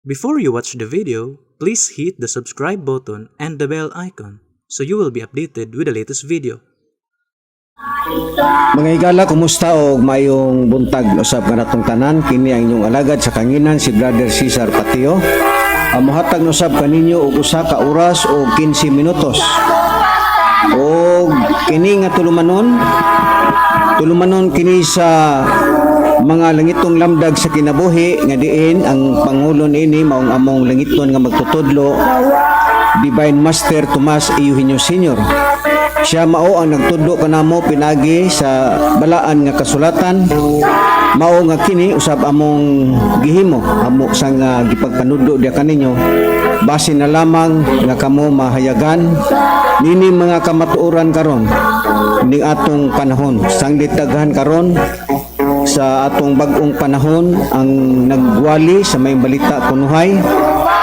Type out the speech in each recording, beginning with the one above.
Before you watch the video, please hit the subscribe button and the bell icon so you will be updated with the latest video. Mga higala, kumusta og maayong buntag usab kanatong tanan. Kini ang inyong alagad sa kanginan, si Brother Cesar Patio. Ang mohatag usab kaninyo og usa ka oras o 15 minutos. Og kini nga tulumanon, tulumanon kini sa mga langitong lamdag sa kinabuhi nga diin ang pangulo niini maong among langiton nga magtutudlo, Divine Master Tomas Eugenio Sr. Siya mao ang nagtudlo kanamo pinagi sa balaan nga kasulatan. Mao nga kini usab among gihimo, amo sa nga gipagpanudlo diha kaninyo. Base na lamang nga kamo mahayagan nini mga kamatuoran karon ning atong panahon. Sanglit daghan karon sa atong bag-ong panahon ang nagwali sa may balita kunuhay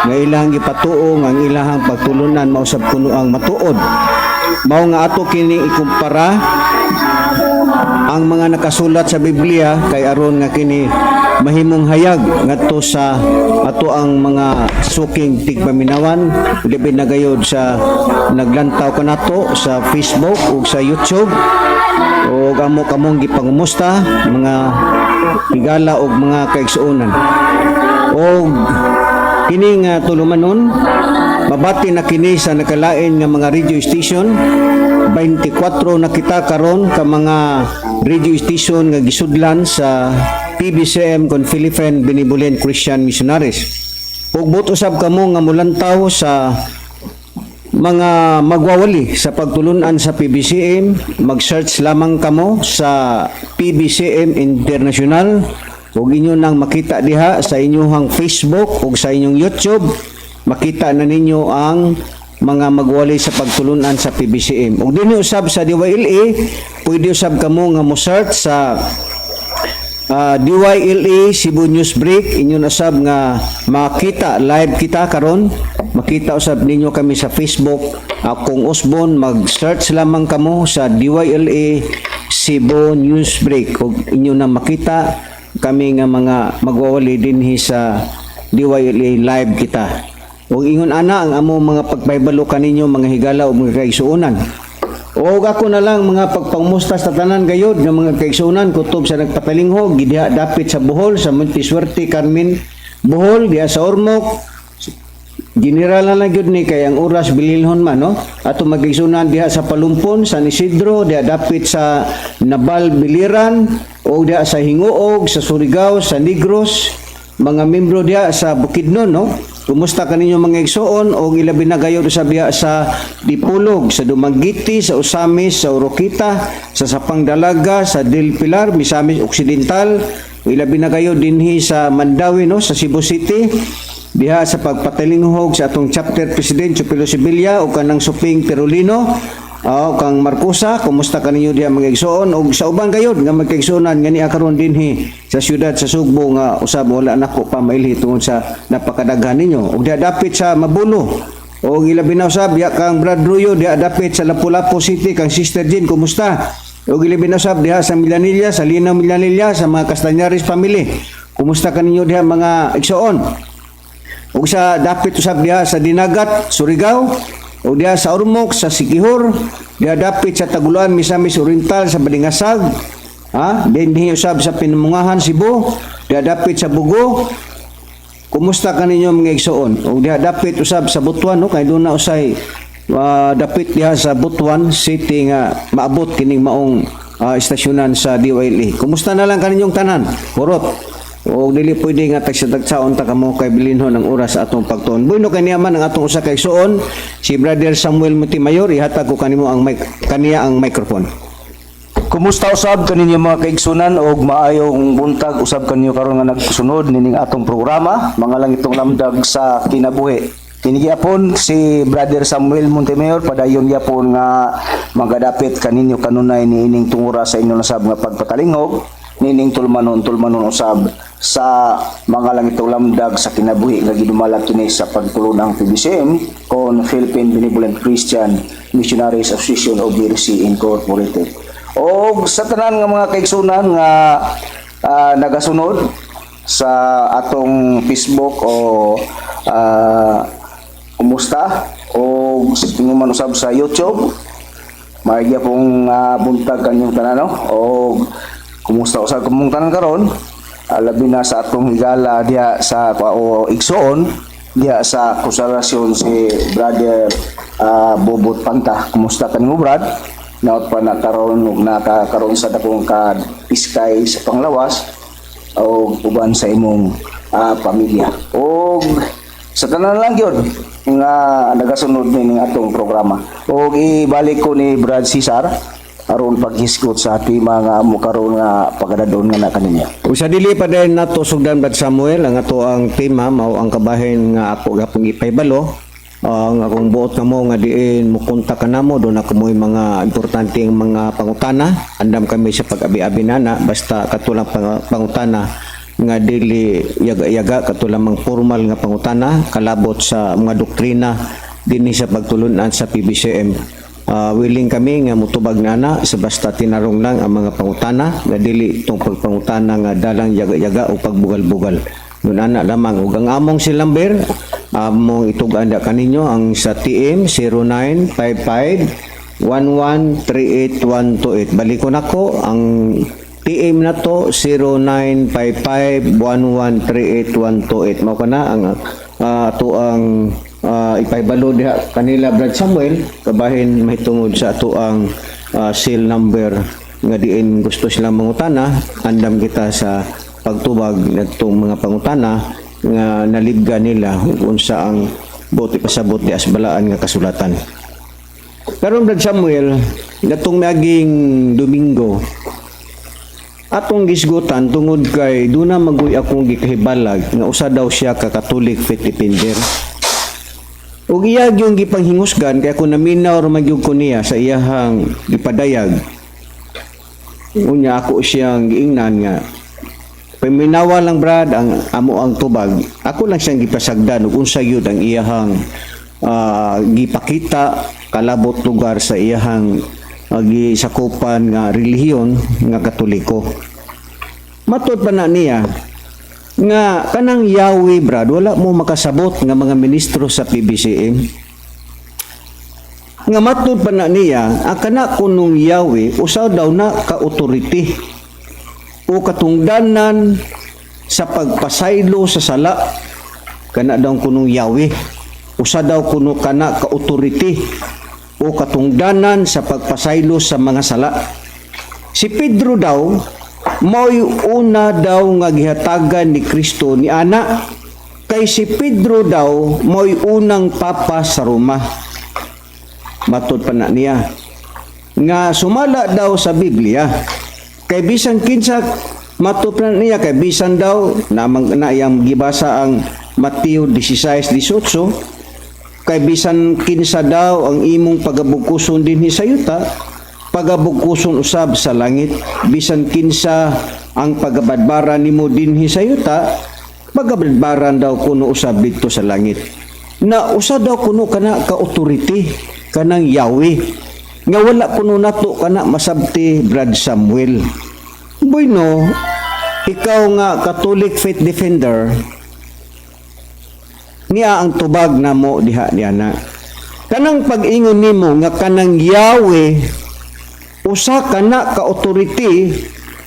nga ilang gipatuo nga ang ilahang pagtulunan mausab kuno ang matuod. Mao nga ato kini ikumpara ang mga nakasulat sa Biblia kay aron nga kini mahimong hayag ngadto sa ato ang mga suking tigpaminawan, labi na gayod sa naglantaw kanato sa Facebook ug sa YouTube. Ug amo kamong gipangumusta, mga higala ug mga kaigsuonan. Og kini nga tulumanon, mabati na kini sa nakalain nga mga radio station. 24 na kita karon ka mga radio station nga gisudlan sa PBCM kon Philippine Benevolent Christian Missionaries. Ug buot usab kamo nga mulantaw sa mga magwawali sa pagtulunan sa PBCM, mag-search lamang kamo sa PBCM International ug inyo nang makita diha sa inyong Facebook ug sa inyong YouTube, makita na ninyo ang mga magwali sa pagtulunan sa PBCM. Ug dinhi usab sa DYLA, pwede usab kamo nga mo search sa DYLA Cebu News Break. Inyo na usab nga makita, live kita karon. Makita usab ninyo kami sa Facebook. Akong usbon, mag-search lamang kamo sa DYLA Cebu News Break ug inyo na makita kami nga mga magwawali dinhi sa DYLA, live kita. Ug ingon ana ang among mga pagpahibalo kaninyo, mga higala ug mga kaigsuonan. O ako na lang mga pagpangmusta sa tanan gayod nga mga kaigsuonan kutob sa nagpatalinghog diha dapit sa Bohol, sa Monte Suerte, Carmen, Bohol, diha sa Ormoc. General na lang gyud ni kay ang oras bililhon man, no? Ato magigsunan diha sa Palumpon, San Isidro, diha dapit sa Nabal, Biliran, o diha sa Hinguog, sa Surigao, sa Negros, mga membro diha sa Bukidnon, no? Kumusta kaninyo, mga igsoon? O ilabi na gayod sa diha sa Dipolog, sa Dumaguete, sa Ozamiz, sa Oroquieta, sa Sapang Dalaga, sa Del Pilar, Misamis Occidental, ilabi na kayo dinhi sa Mandaue, no, sa Cebu City, diha sa pagpatalinghog sa atong chapter president Chupilo Sevilla o kanang Suping Perolino o kang Marcosa. Kumusta kaninyo diha, mga igsoon, ug sa uban gayod nga magkaigsuonan nga niya karon dinhi sa siyudad sa Sugbo nga usab wala nako pa mailhi tungod sa napakadaghan ninyo, ug diha dapit sa Mabulo, o ilabi na usab diha kang Brad Ruyo diha dapit sa Lapu-Lapu City, kang Sister Jean, kumusta? Ug ilabi na usab diha sa Milanilla, sa Linaw Milanilla, sa mga Castañares family, kumusta kaninyo diha, mga igsoon? Ug sa dapit usab diha sa Dinagat, Surigao, ug diha sa Ormoc, sa Siquijor, diha dapit sa Tagoloan, Misamis Oriental, sa Balingasag, ha? Dinhi usab sa Pinamungahan, Cebu, diha dapit sa Bogo. Kumusta kaninyo, mga igsoon? Ug diha dapit usab sa Butuan, no, kay doon na usay dapit diha sa Butuan City nga maabot kining maong istasyonan sa DYLA. Kumusta na lang kaninyong tanan? Hurot. O dili pwede nga tagsa-tagsaon ta kamo kay bilinhon ang oras sa atong pagtuon. Bueno, kaniya man ang atong usa ka igsoon, si Brother Samuel Montemayor, ihatag ko kanimo ang mic, kaniya ang microphone. Kumusta usab kaninyo, mga kaigsunan, og maayong buntag usab kaninyo karon nga nagsunod nining atong programa, Mga Langitong Lamdag sa Kinabuhi. Kini gyapon si Brother Samuel Montemayor, padayon gyapon nga magadapit kaninyo kanunay niining tungura sa inyo nasab nga pagpatalingog nining tulumanon, tulumanon usab sa Mga Langitong Lamdag sa Kinabuhi nga gidumala kini sa pagtulunang PBCM kon Philippine Benevolent Christian Missionaries Association of Mercy Incorporated. Og sa tanan nga mga kaigsunan nga nagasunod Sa atong Facebook o kumusta o man usab sa YouTube. Maayo pong buntag kanyong tanan, no? O kumusta usab kamong tanan karon? Labi na sa atong higala diha sa o igsoon diha sa konsagrasyon, si Brother Bobot Panta. Kumusta kanimo, Brad? Naot pa na karon ug nakakaroon sa dakong ka iskay sa panglawas o uban sa imong pamilya. Og sa tanan lang gyud nga nagasunod nining atong programa. Og ibalik ko ni Brad Cesar aron paghisgot sa tema nga mo karon nga pagkadadon nga na kaninyo. Ug sa dili pa din nato sugdan, Brad Samuel, ang ato ang tema mao ang kabahin nga ako gapong ipahibalo. Ang akong buot kamo nga diin mo kontak kanamo, doon ako mo'y mga importanteng mga pangutana. Andam kami sa pag-abi-abi nana basta katulang pangutana nga dili yaga-yaga, katulang mang formal nga pangutana kalabot sa mga doktrina dinhi sa pagtulunan sa PBCM. Willing kami nga mutubag nana sa basta tinarong lang ang mga pangutana nga dili itong pagpangutana nga dalang yaga-yaga o pagbugal-bugal. Nun ana lamang. Ug ang among cell number among itug-an da kaninyo, ang sa TM, 0955 1138128. Balikon ako ang TM na to, 0955 1138128. Mao kana ang ato ang ipahibalo diha kanila, Brad Samuel, kabahin mahitungod sa ato ang cell number nga diin gusto silang mangutana. Andam kita sa pagtubag ngadtong mga pangutana nga nalibga nila ug unsa ang buot ipasabot di as balaan nga kasulatan. Karon, Brad Samuel, natong miaging Domingo atong gisgutan tungod kay duna maguy akong gikahibalag nga usa daw siya ka Catholic faith defender. Ug iya yung gipanghingusgan kay ako naminaw ra man gyud ko niya sa iyahang gipadayag. Unya ako siyang giingnan nga paminawa lang, Brad, ang amo ang tubag. Ako lang siyang gipasagdan ug unsa gyud ang iyahang gipakita kalabot lugar sa iyahang gisakupan nga relihiyon nga Katoliko. Matod pa na niya nga kanang Yahweh, Brad, wala mo makasabot nga mga ministro sa PBCM. Nga matod pa na niya, ang kana kunong Yahweh usa daw na ka-authority o katungdanan sa pagpasaylo sa sala. Kana daw kunong Yahweh, usa daw kuno kana ka-authority o katungdanan sa pagpasaylo sa mga sala. Si Pedro daw mao'y una daw nga gihatagan ni Kristo ni ana kay si Pedro daw mao'y unang papa sa Roma. Matod pa na niya nga sumala daw sa Biblia kay bisan kinsa, matod pa na niya, kay bisan daw namang na iyang gibasa ang Mateo 16:18, kay bisan kinsa daw ang imong pagabugkuson dinhi sa yuta, pagabugkuson usab sa langit, bisan kinsa ang pagabadbaran nimo dinhi sa yuta, pagabadbaran daw kuno usab didto sa langit, na usa daw kuno kana ka authority kanang Yahweh nga wala kuno nato kana masabti, Brad Samuel. Bueno, ikaw nga Catholic faith defender, niya ang tubag namo diha niya na kanang pag-ingon nimo nga kanang Yahweh usa kana ka authority,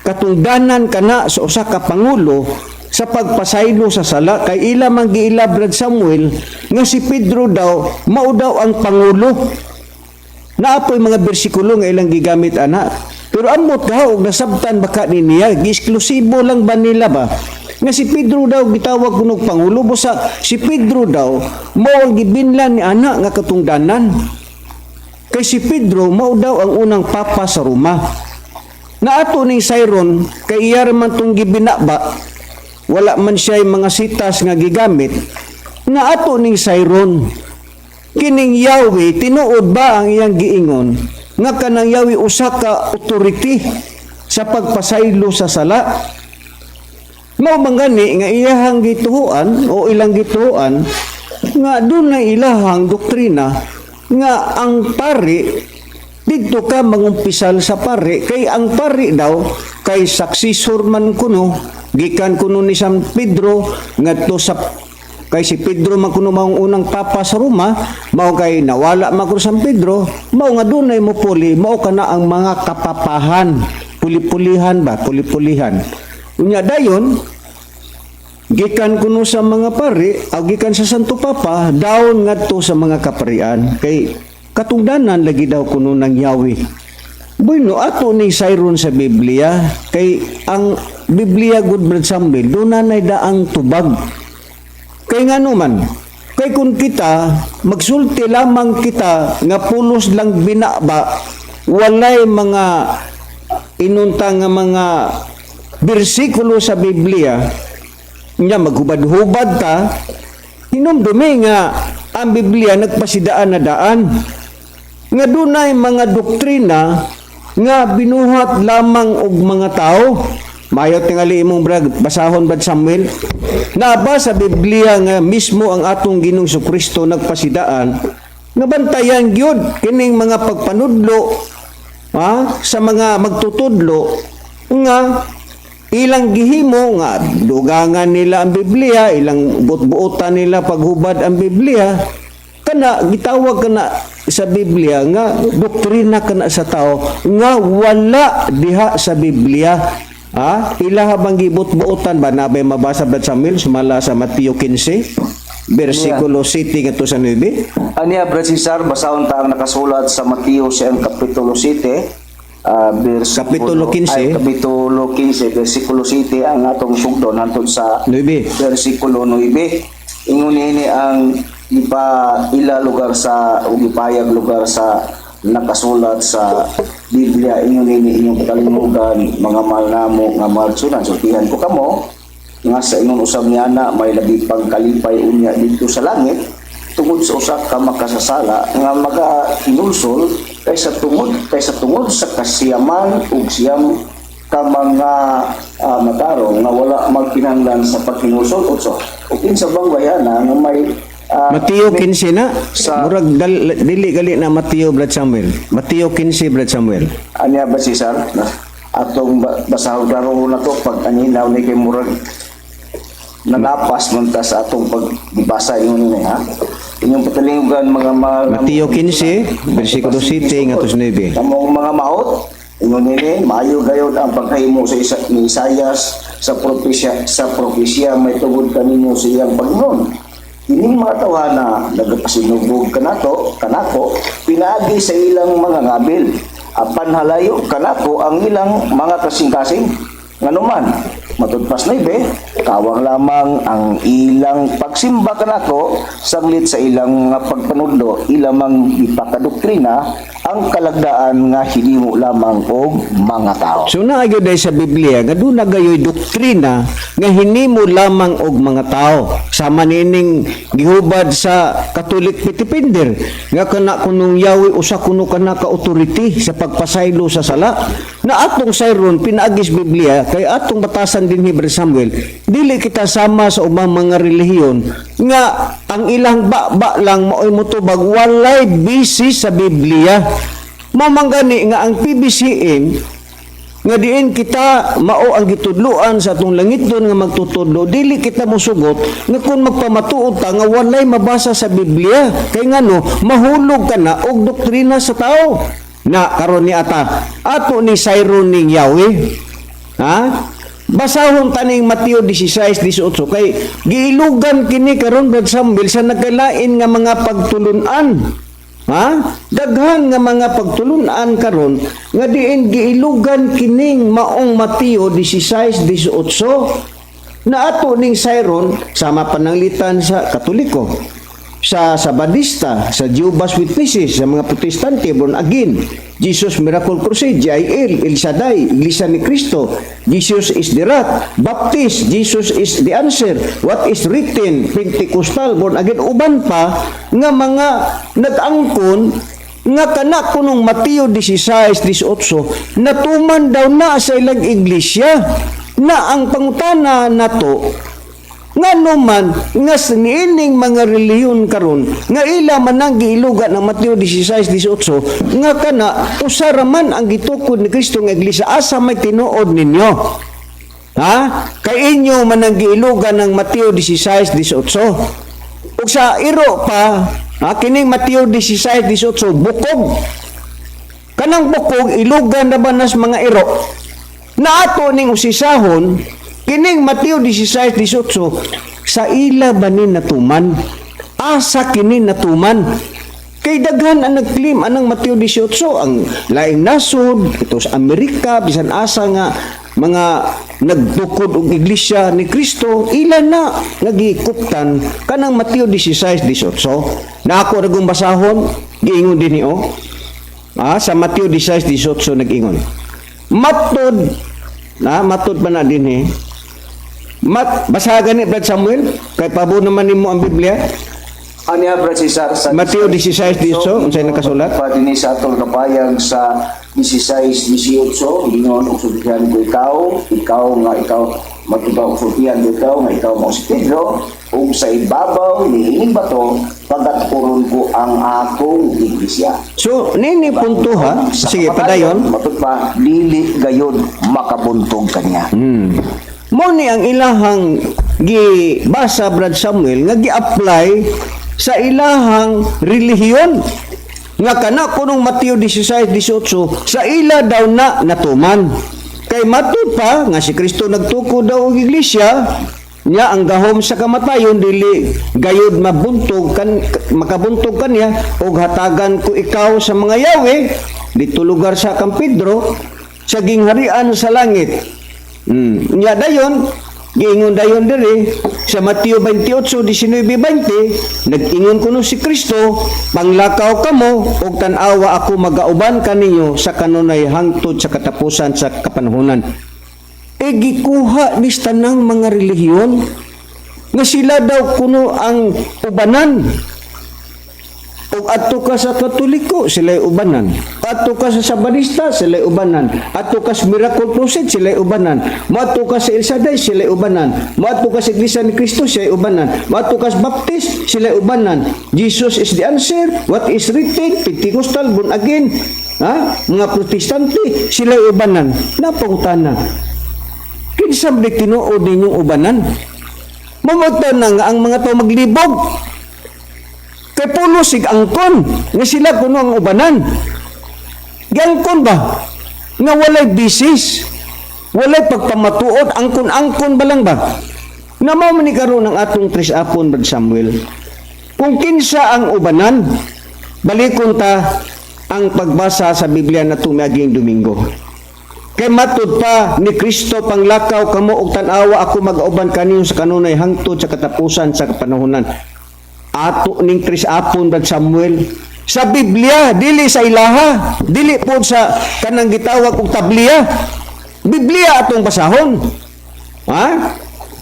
katungdanan kana sa usa ka pangulo sa pagpasaylo sa sala, kay ila man giila, Brad Samuel, nga si Pedro daw mao daw ang pangulo. Naapoy mga bersikulo nga ilang gigamit ana, pero amot ka og nasabtan baka ni niya, gi-eksklusibo lang ba nila ba nga si Pedro daw gitawag kunog pangulo? Busa si Pedro daw mao ang gibinlan ni ana nga katungdanan kay si Pedro mao daw ang unang papa sa Roma. Na ato ning sayron kay iya man tong gibinaba, wala man siya mga sitas nga gigamit. Na ato ning sayron kining Yahweh, tinuod ba ang iyang giingon nga kanang Yahweh usa ka authority sa pagpasaylo sa sala? Mao man gani nga iyahang gituhuan o ilang gituhuan nga doon na ilahang doktrina nga ang pari didto ka mangumpisal sa pari kay ang pari daw kay successor man kuno. Gikan kuno ni San Pedro ngadto sa, kay si Pedro man kuno maong unang papa sa Roma, mao kay nawala man kuno San Pedro, mao nga dunay mo puli, mao kana ang mga kapapahan, puli-pulihan ba, puli-pulihan. Unya dayon gikan kuno sa mga pari o gikan sa Santo Papa down ngadto sa mga kaparian, kay katungdanan lagi daw kuno ng Yahweh. Bueno, ato ni sayron sa Biblia, kay ang Biblia, good Brad Samuel, doon na daang tubag. Kay ngano man, kay kung kita magsulti lamang kita nga pulos lang binaba, walay mga inunta nga mga bersikulo sa Biblia nya, maghubad-hubad ta. Hinumdumi nga ang Biblia nagpasidaan na daan nga dunay mga doktrina nga binuhat lamang og mga tao. Mayo tingali imong brag basahon, Brad Samuel, na ba sa Biblia nga mismo ang atong Ginoong Kristo nagpasidaan nga bantayan gyud kining mga pagpanudlo, ha, sa mga magtutudlo nga ilang gihimo nga dugangan nila ang Biblia, ilang buot-buotan nila paghubad ang Biblia, kana gitawag kana sa Biblia nga doktrina kana sa tao nga wala diha sa Biblia, ha? Ilaha bang gibot-buotan ba? Nabay mabasa, Brad Samuel, sumala sa Mateo 15 bersikulo 7 ngadto sa 9? Aniya, Brad Cesar, basahon ta ang nakasulat sa Mateo siyang Kapitulo 7, bersikulo, Kapitulo 15. Ay, Kapitulo 15, bersikulo 7 ang atong sugdon hantod sa 9. Bersikulo 9. Ingon ini ang ipa ila lugar sa o gipayag lugar sa nakasulat sa Biblia. Ingon ini: "Inyong katalimugan, mga mahal namo nga mga, sultihan ko kamo nga sa ingon usab niya na may labi pang kalipay unya didto sa langit tungod sa usa ka makasasala nga maka-inulsol kaysa tungod sa 99 ka mga matarong nga wala magkinahanglan sa paghinulsol." Otso, ug kinsa bang bayana nga may Mateo 15 na murag dili gali na Mateo, Brad Samuel. Mateo 15, Brad Samuel. Anya ba, Cesar, atong basahon, klaro na to pag aninaw ni kay murag nalapas man ta sa atong pagbasa. Ingon ni, ha, "Inyong patalinggan, mga mga Mateo 15 bersikulo 7 ngadto sa 9. Kamong mga maot." Ingon nini, "Maayo gayod ang pagkahimo sa isa, ni Isayas sa propesya may tungod kaninyo sa iyang pag-ingon: 'Kining mga tawhana nagapasinubog kanako pinaagi sa ilang mga ngabil, apan halayo kanako ang ilang mga kasing-kasing. Nganuman," matud pas 9, "kawang lamang ang ilang pagsimba kanako, sanglit sa ilang mga pagpanudlo ilamang ipakadoktrina ang kalagdaan nga hinimo lamang og mga tao." So naa gyud sa Biblia nga doon na gayoy doktrina nga hinimo lamang og mga tao. Sama nining gihubad sa Catholic Pitipender nga kana kunong Yahweh usa kuno kana ka authority sa pagpasaylo sa sala. Na atong sayron pinaagis Biblia, kay atong batasan din, Brad Samuel, dili kita sama sa ubang mga relihiyon nga ang ilang ba lang maoy motubag walay basis sa Biblia. Mao man gani nga ang PBCM nga diin kita mao ang gitudloan sa atong langitnon nga magtutudlo, dili kita mosugot nga kung magpamatuod ta nga walay mabasa sa Biblia, kay ngano mahulog ka na og doktrina sa tao. Na karon ni ata ato ni sayron ning Yahweh, ha. Basahon taning Mateo 16:18 kay giilugan kini karon, Brad Samuel, sa nagkalain nga mga pagtulunan. Ha? Daghan nga mga pagtulunan karon nga diin giilugan kining maong Mateo 16:18 na ato ning sayron, sama pananglitan sa Katoliko, sa Sabadista, sa Jehovah's Witnesses, sa mga Protestante, born again, Jesus Miracle Crusade, GIL, El Shaddai, Iglesia ni Cristo, Jesus is the Rock, Baptist, Jesus is the Answer, What is Written, Pentecostal, born again, uban pa nga mga nag-angkon nga kana kunong Mateo 16:18 natuman daw na sa ilang iglesia. Na ang pangutana nato, ngano man nga sa niining mga relihiyon karon nga ila man ang giilugan ng Mateo 16:18 nga kana usa ra man ang gitukod ni Kristo nga iglesia, asa may tinuod ninyo? Ha? Kay inyo man ang giilugan ng Mateo 16:18. Ug sa iro pa, ha, kining Mateo 16:18 bukog. Kanang bukog ilugan na ba nas mga iro? Na ato ning usisahon kining Mateo 16:18, sa ila ba ni natuman? Asa kini natuman? Kay daghan ang nag-claim anang Mateo 18, ang laing nasod ito sa Amerika, bisan asa nga mga nagtukod og Iglesia ni Kristo, ila na nga gikuptan kanang Mateo 16:18. Na ako ra basahon, giingon dinhi oh. Ah, sa Mateo 16:18 nag-ingon. Matod na, matod pa na dinhi. Mat basa gani, Brad Samuel, kay pabo naman nimo ang Biblia. Anya, Brad Cesar, sa Mateo 16:18, unsay nakasulat? Pa dinhi sa atong kapayag sa 16:18, ingon, "Ug sultihan ko ikaw, ikaw nga ikaw matubaw, sultihan ko ikaw nga ikaw mao si Pedro, ug sa ibabaw niining bato pagatukuron ko ang akong iglesia." So nini punto ha. Sa Sige, kamatayon, padayon. matud pa, dili gayod makabuntog kaniya. Mo ni ang ilahang gibasa, Brad Samuel, nga gi-apply sa ilahang relihiyon nga kana kunong Mateo 16:18 sa ila daw na natuman. Kay matud pa nga si Kristo nagtukod daw og iglesia niya, ang gahom sa kamatayon dili gayod mabuntog kan makabuntog kaniya, og hatagan ko ikaw sa mga yawe dito lugar sa Kan Pedro sa gingharian sa langit. Nya dayon, giingon dayon diri sa Mateo 28:19-20, nag-ingon kuno si Kristo, "Panglakaw kamo ug tan-awa, ako magauban kaninyo sa kanunay hangtod sa katapusan sa kapanahonan." E gikuha ni tanang mga relihiyon nga sila daw kuno ang ubanan. Ug adto ka sa Katoliko, sila'y ubanan. Adto ka sa Sabanista, sila'y ubanan. Adto ka sa Miracle Crusade, sila'y ubanan. Moadto ka sa El Shaddai, sila'y ubanan. Moadto ka sa Iglesia ni Cristo, sila'y ubanan. Moadto ka sa Baptist, sila'y ubanan. Jesus is the answer, what is written, Pentecostal, born again, ha? Mga Protestante, sila'y ubanan. Napangutana. Kinsa man tinuod ninyong ubanan? Mamautan na nga ang mga tao maglibog. Kay pulo sig angkon nga sila kuno ang ubanan. Giangkon ba? Nga walay basis. Walay pagpamatuod, angkon-angkon ba lang ba? Na mao man ni karon ang atong tres apon, Brad Samuel. Kung kinsa ang ubanan, balikon ta ang pagbasa sa Biblia na tumiaging Domingo. Kay matud pa ni Kristo, "Panglakaw kamo og tan-awa, ako mag-auban kaninyo sa kanunay hangtod sa katapusan sa kapanahonan." Ato ning tres apon, Brad Samuel, sa Biblia, dili sa ilaha, dili po sa kanang gitawag og tabliya. Biblia atong basahon. Ha?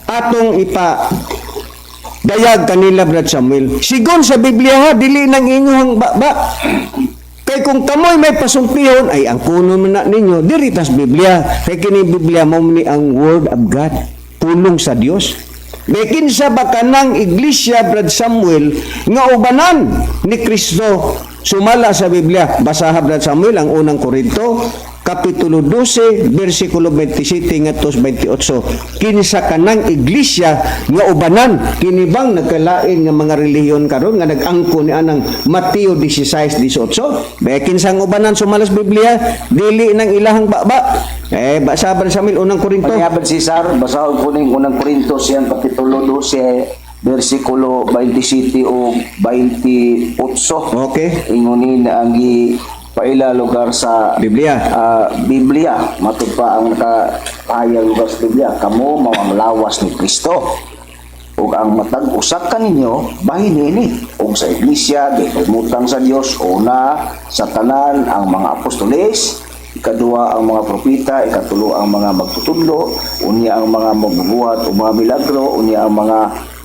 Atong ipa dayag kanila, Brad Samuel. Sigon sa Biblia ha, dili nang inyong ba. Kay kung kamoy may pasultihon ay ang kuno man na ninyo diri tas Biblia. Kay kini Biblia mao ni ang Word of God, pulong sa Dios. May kinsa ba kanang iglesia, Brad Samuel, nga ubanan ni Kristo sumala sa Biblia? Basaha, Brad Samuel, ang Unang Korinto Kapitulo 12 versikulo 27 ngadto 28. Kinsa kanang iglesia nga ubanan? Kini bang nagkalain nga mga relihiyon karon nga nag-angkon ni anang Mateo 16:18? Be kinsa ang ubanan sumala sa Biblia, dili nang ilahang baba. Eh basa, Brad Samuel, Unang Korinto. Paniabad Cesar, basahon ko ning Unang Korinto siyang kapitulo 12 versikulo 27 o 28. Okay. Ingonin ang gi paila lugar sa Biblia. Biblia. Matud pa ang nakapahayag lugar sa Biblia, "Kamo mao ang lawas ni Kristo ug ang matag usa kaninyo bahin niini. Ug sa iglesia gikalimutan sa Dios, una sa tanan ang mga apostoles, ikaduha ang mga propeta, ikatulo ang mga magtutudlo, unya ang mga magbubuhat og mga milagro, unya ang mga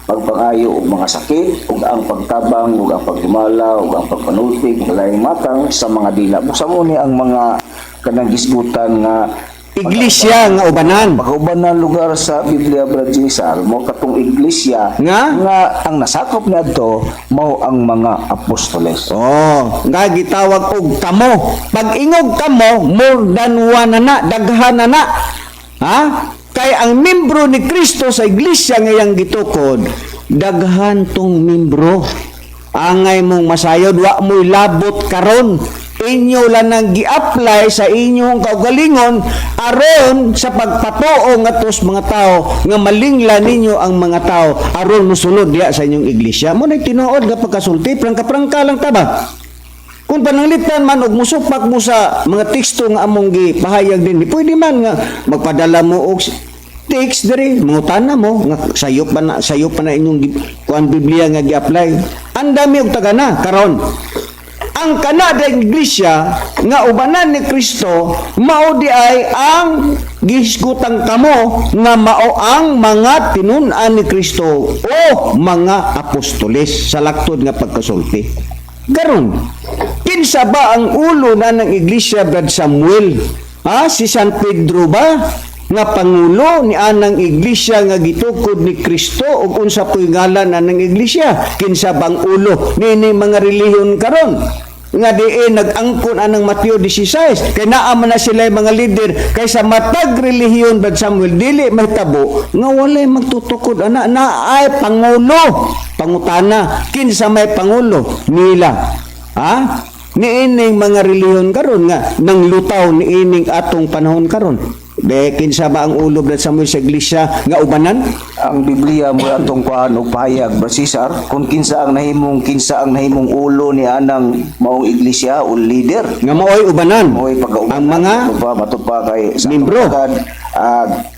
pagpangayo og mga sakit, ug ang pagtabang, ug ang pagdumala, ug ang pagpanultig ug laing matang sa mga dila." Buksan mo ni ang mga kanang gisgutan nga Iglesia nga ubanan. Pagkauban na lugar sa Biblia, Brad Cesar, mo katong iglesia Nga? Nga ang nasakop niadto mao ang mga apostoles. Oh, nga gitawag og kamo. Pag ingog kamo, more than one na na, daghan na na. Ha? Kay ang membro ni Kristo sa iglesia nga iyang gitukod, daghan tong membro. Angay mong masayod, wa mo'y labot karon. Inyo lang nang gi-apply sa inyong kaugalingon aron sa pagpatuo ngadto sa mga tao nga malingla ninyo ang mga tao aron mosulod diya sa inyong iglesia. Mao na tinuod nga pagkasulti, prangka-prangka lang ta ba? Kung pananglitan man og musupak mo sa mga teksto nga among gipahayag din, pwede man nga magpadala mo og text diri, mangutana mo nga sayop pa na inyong kuan Biblia nga gi-apply. Ang dami og tagana karon. Ang kana ng iglesia nga ubanan ni Kristo, mao di ay ang gihisgutan kamo nga mao ang mga tinun-an ni Kristo o mga apostoles sa laktod nga pagkasulti. Karon, kinsa ba ang ulo na ng iglesia, Brad Samuel? Ha? Si San Pedro ba? Nga pangulo ni anang iglesia nga gitukod ni Kristo, ug unsa po'y ngalan anang iglesia? Kinsa bang ulo niini mga relihiyon karon nga diin nag-angkon anang Mateo 16? Kay naa man na sila mga leader, kay sa matag relihiyon, Brad Samuel, dili mahitabo nga walay magtutukod ana. Naay pangulo. Pangutana, kinsa may pangulo nila, ha, niining mga relihiyon karon nga nang lutaw niining atong panahon karon? Be, kinsa ba ang ulo, Brad Samuel, sa iglesia nga ubanan? Ang Biblia mo atong kuan og pahayag, Brad Cesar, kung kinsa ang nahimong ulo ni anang maong iglesia o leader. Nga maoy ubanan. Maoy pagkaubanan. Ang mga Matud pa kay sa membro. atong tagad,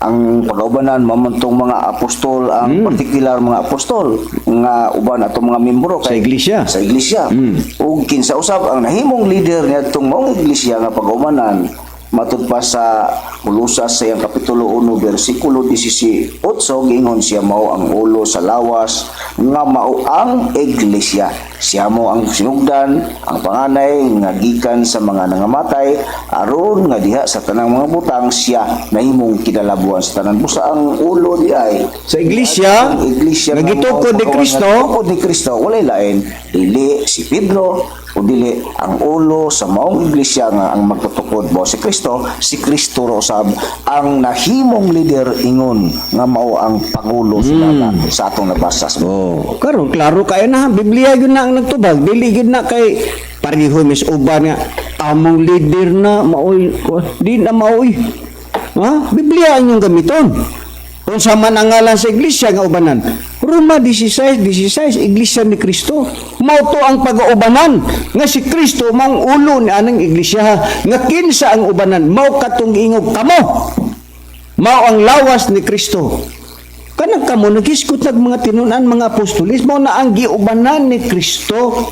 ang pagkaubanan mamantong mga apostol, ang partikular mga apostol nga uban atong mga membro Sa iglesia. Sa iglesia. Ug kinsa usab ang nahimong leader niadtong maong iglesia nga pagkaubanan? Matud pa sa Kolosas sa iyang kapitulo 1 bersikulo 18, giingon siya mao ang ulo sa lawas nga mao ang iglesia. Siya mo ang sinugdan, ang panganay nga gikan sa mga nangamatay, aron nga diha sa tanang mga butang siya nahimong kinalabuan sa tanan. Busa ang ulo di ay Sa iglesia, ang iglesia nga mao gitukod ni pagkawan Kristo. nga gitukod ni Kristo, walay lain dili si Pedro o dili ang ulo sa maong iglesia nga ang magtutukod mo si Kristo. Si Kristo ro usab ang nahimong leader, ingon nga mao ang pangulo sila sa atong nabasa sa Oh, karon klaro kay na, Biblia gyud na ang nagtubag, dili gyud na kay pareho mis uban nga among leader na maoy, di na maoy. Ha? Biblia ang inyong gamiton. Unsa man ang ngalan sa iglesia nga ubanan? Roma 16:16, Iglesia ni Kristo. Mao to ang pag-uubanan nga si Kristo maong ulo ni anang iglesia, nga kinsa ang ubanan? Mao katong ingog kamo. Mao ang lawas ni Kristo. Kanang kamo naghisgot nag mga tinunan, mga apostolis, mao na ang giubanan ni Kristo.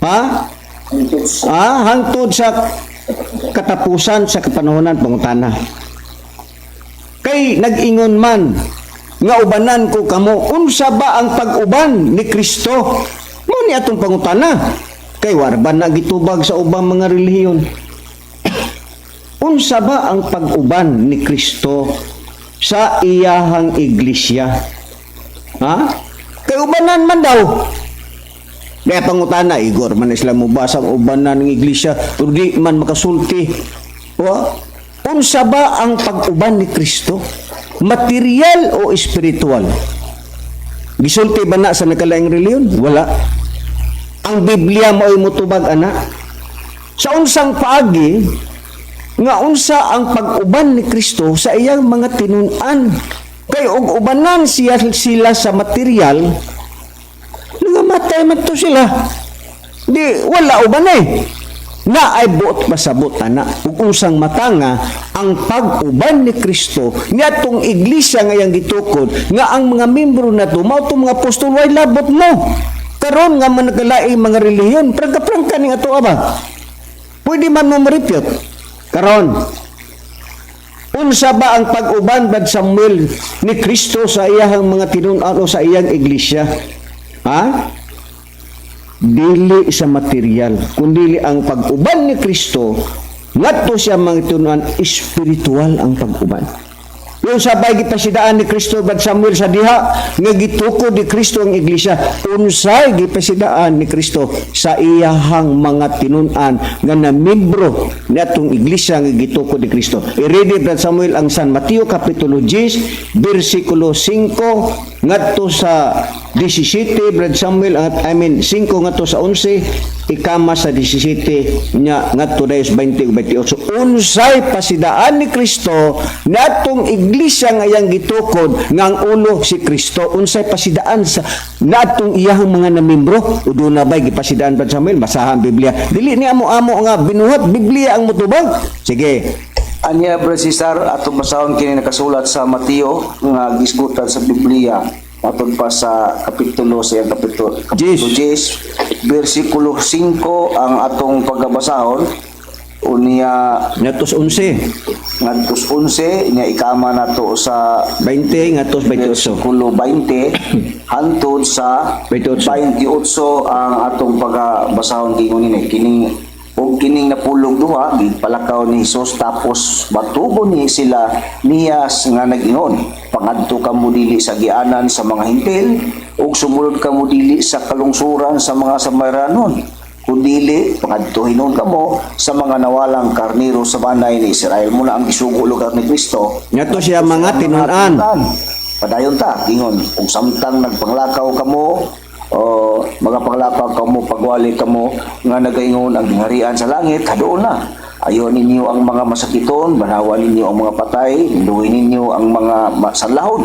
Ha? Ha? Hangtod sa katapusan sa kapanahonan. Pangutana. Kay nag-ingon man nga ubanan ko kamo, unsa ba ang pag-uban ni Kristo? Mao ni atong pangutana. Kay warban na gitubag sa ubang mga relihiyon. Unsa ba ang pag-uban ni Kristo sa iyahang iglesia? Ha? Kay ubanan man daw. Kaya pangutana, Igor man sila mo basang ubanan ng iglesia, pero di man makasulti. Wa? Unsa ba ang pag-uban ni Kristo? Material o espiritual? Gisulti ba na sa nakalaing reliyon? Wala. Ang Biblia mao'y mutubag ana. Sa unsang paagi nga unsa ang pag-uban ni Kristo sa iyang mga tinun-an? Kay og ubanan siya sila sa material, nangamatay man to sila. Di wala uban eh. Na ay buot pasabot ana ug unsang matanga ang pag-uban ni Kristo niadtong iglesia nga iyang gitukod, nga ang mga membro nato mao tong mga apostol, way labot mo karon nga managalaing mga relihiyon. Prangka-prangka ning ato aba, pwede man mo maripyot karon. Unsa ba ang pag-uban, Brad Samuel, ni Kristo sa iyahang mga tinun-an o sa iyang iglesia? Ha? Dili sa material, kundi ang pag-uban ni Kristo ngadto siya mga tinun-an, espiritual ang pag-uban. Yung sabay gipasidaan ni Kristo, Brad Samuel, sa diha nga gitukod ni Kristo ang iglesia, unsay gipasidaan ni Kristo sa iyahang mga tinun-an nga namembro niadtong iglesia nga gitukod ni Kristo. I-ready, Brad Samuel, ang San Mateo kapitulo 10 bersikulo 5 ngadto sa 17, Brad Samuel, I mean 5 ngadto sa 11, ikama sa 17 nya ngadto dayon 20 ug 28. Unsay pasidaan ni Kristo niadtong iglesia nga iyang gitukod nga ang ulo si Kristo? Unsay pasidaan sa naadtong iyahang mga namembro? O duna bay gipasidaan, Brad Samuel? Basahan ang Biblia, dili ni amo-amo nga binuhat. Biblia ang motubag. Sige. Anya, Brad Cesar, atong basahon kini nakasulat sa Mateo nga gisgutan sa Biblia, matod pa sa kapitulo sa iyang kapitulo 10 bersikulo 5 ang atong pagkabasahon unya ngadto sa 11. Ngadto sa 11 nya ikama nato sa 20 ngadto sa 28. Bersikulo 20 hantod sa 28. 28 ang atong pagabasahon. Gingon nini kining, "Ug kining napulog duha gipalakaw ni Hesus, tapos batugon ni sila niya nga nag-ingon, 'Pangadto kamo dili sa agianan sa mga Hentil ug sumulod kamo dili sa kalungsuran sa mga Samarianon, kundili pangadto hinuon kamo sa mga nawalang karnero sa banay ni Israel.'" Muna ang gisugo lugar ni Kristo Ngadto siya mga tinun-an. Padayon ta, ingon, "Ug samtang nagpanglakaw kamo o magapanglakaw kamo, pagwali kamo nga nagaingon, 'Ang gingharian sa langit hadoon na.' Ayohon ninyo ang mga masakiton, banhawan ninyo ang mga patay, hinluhin ninyo ang mga sanlahon.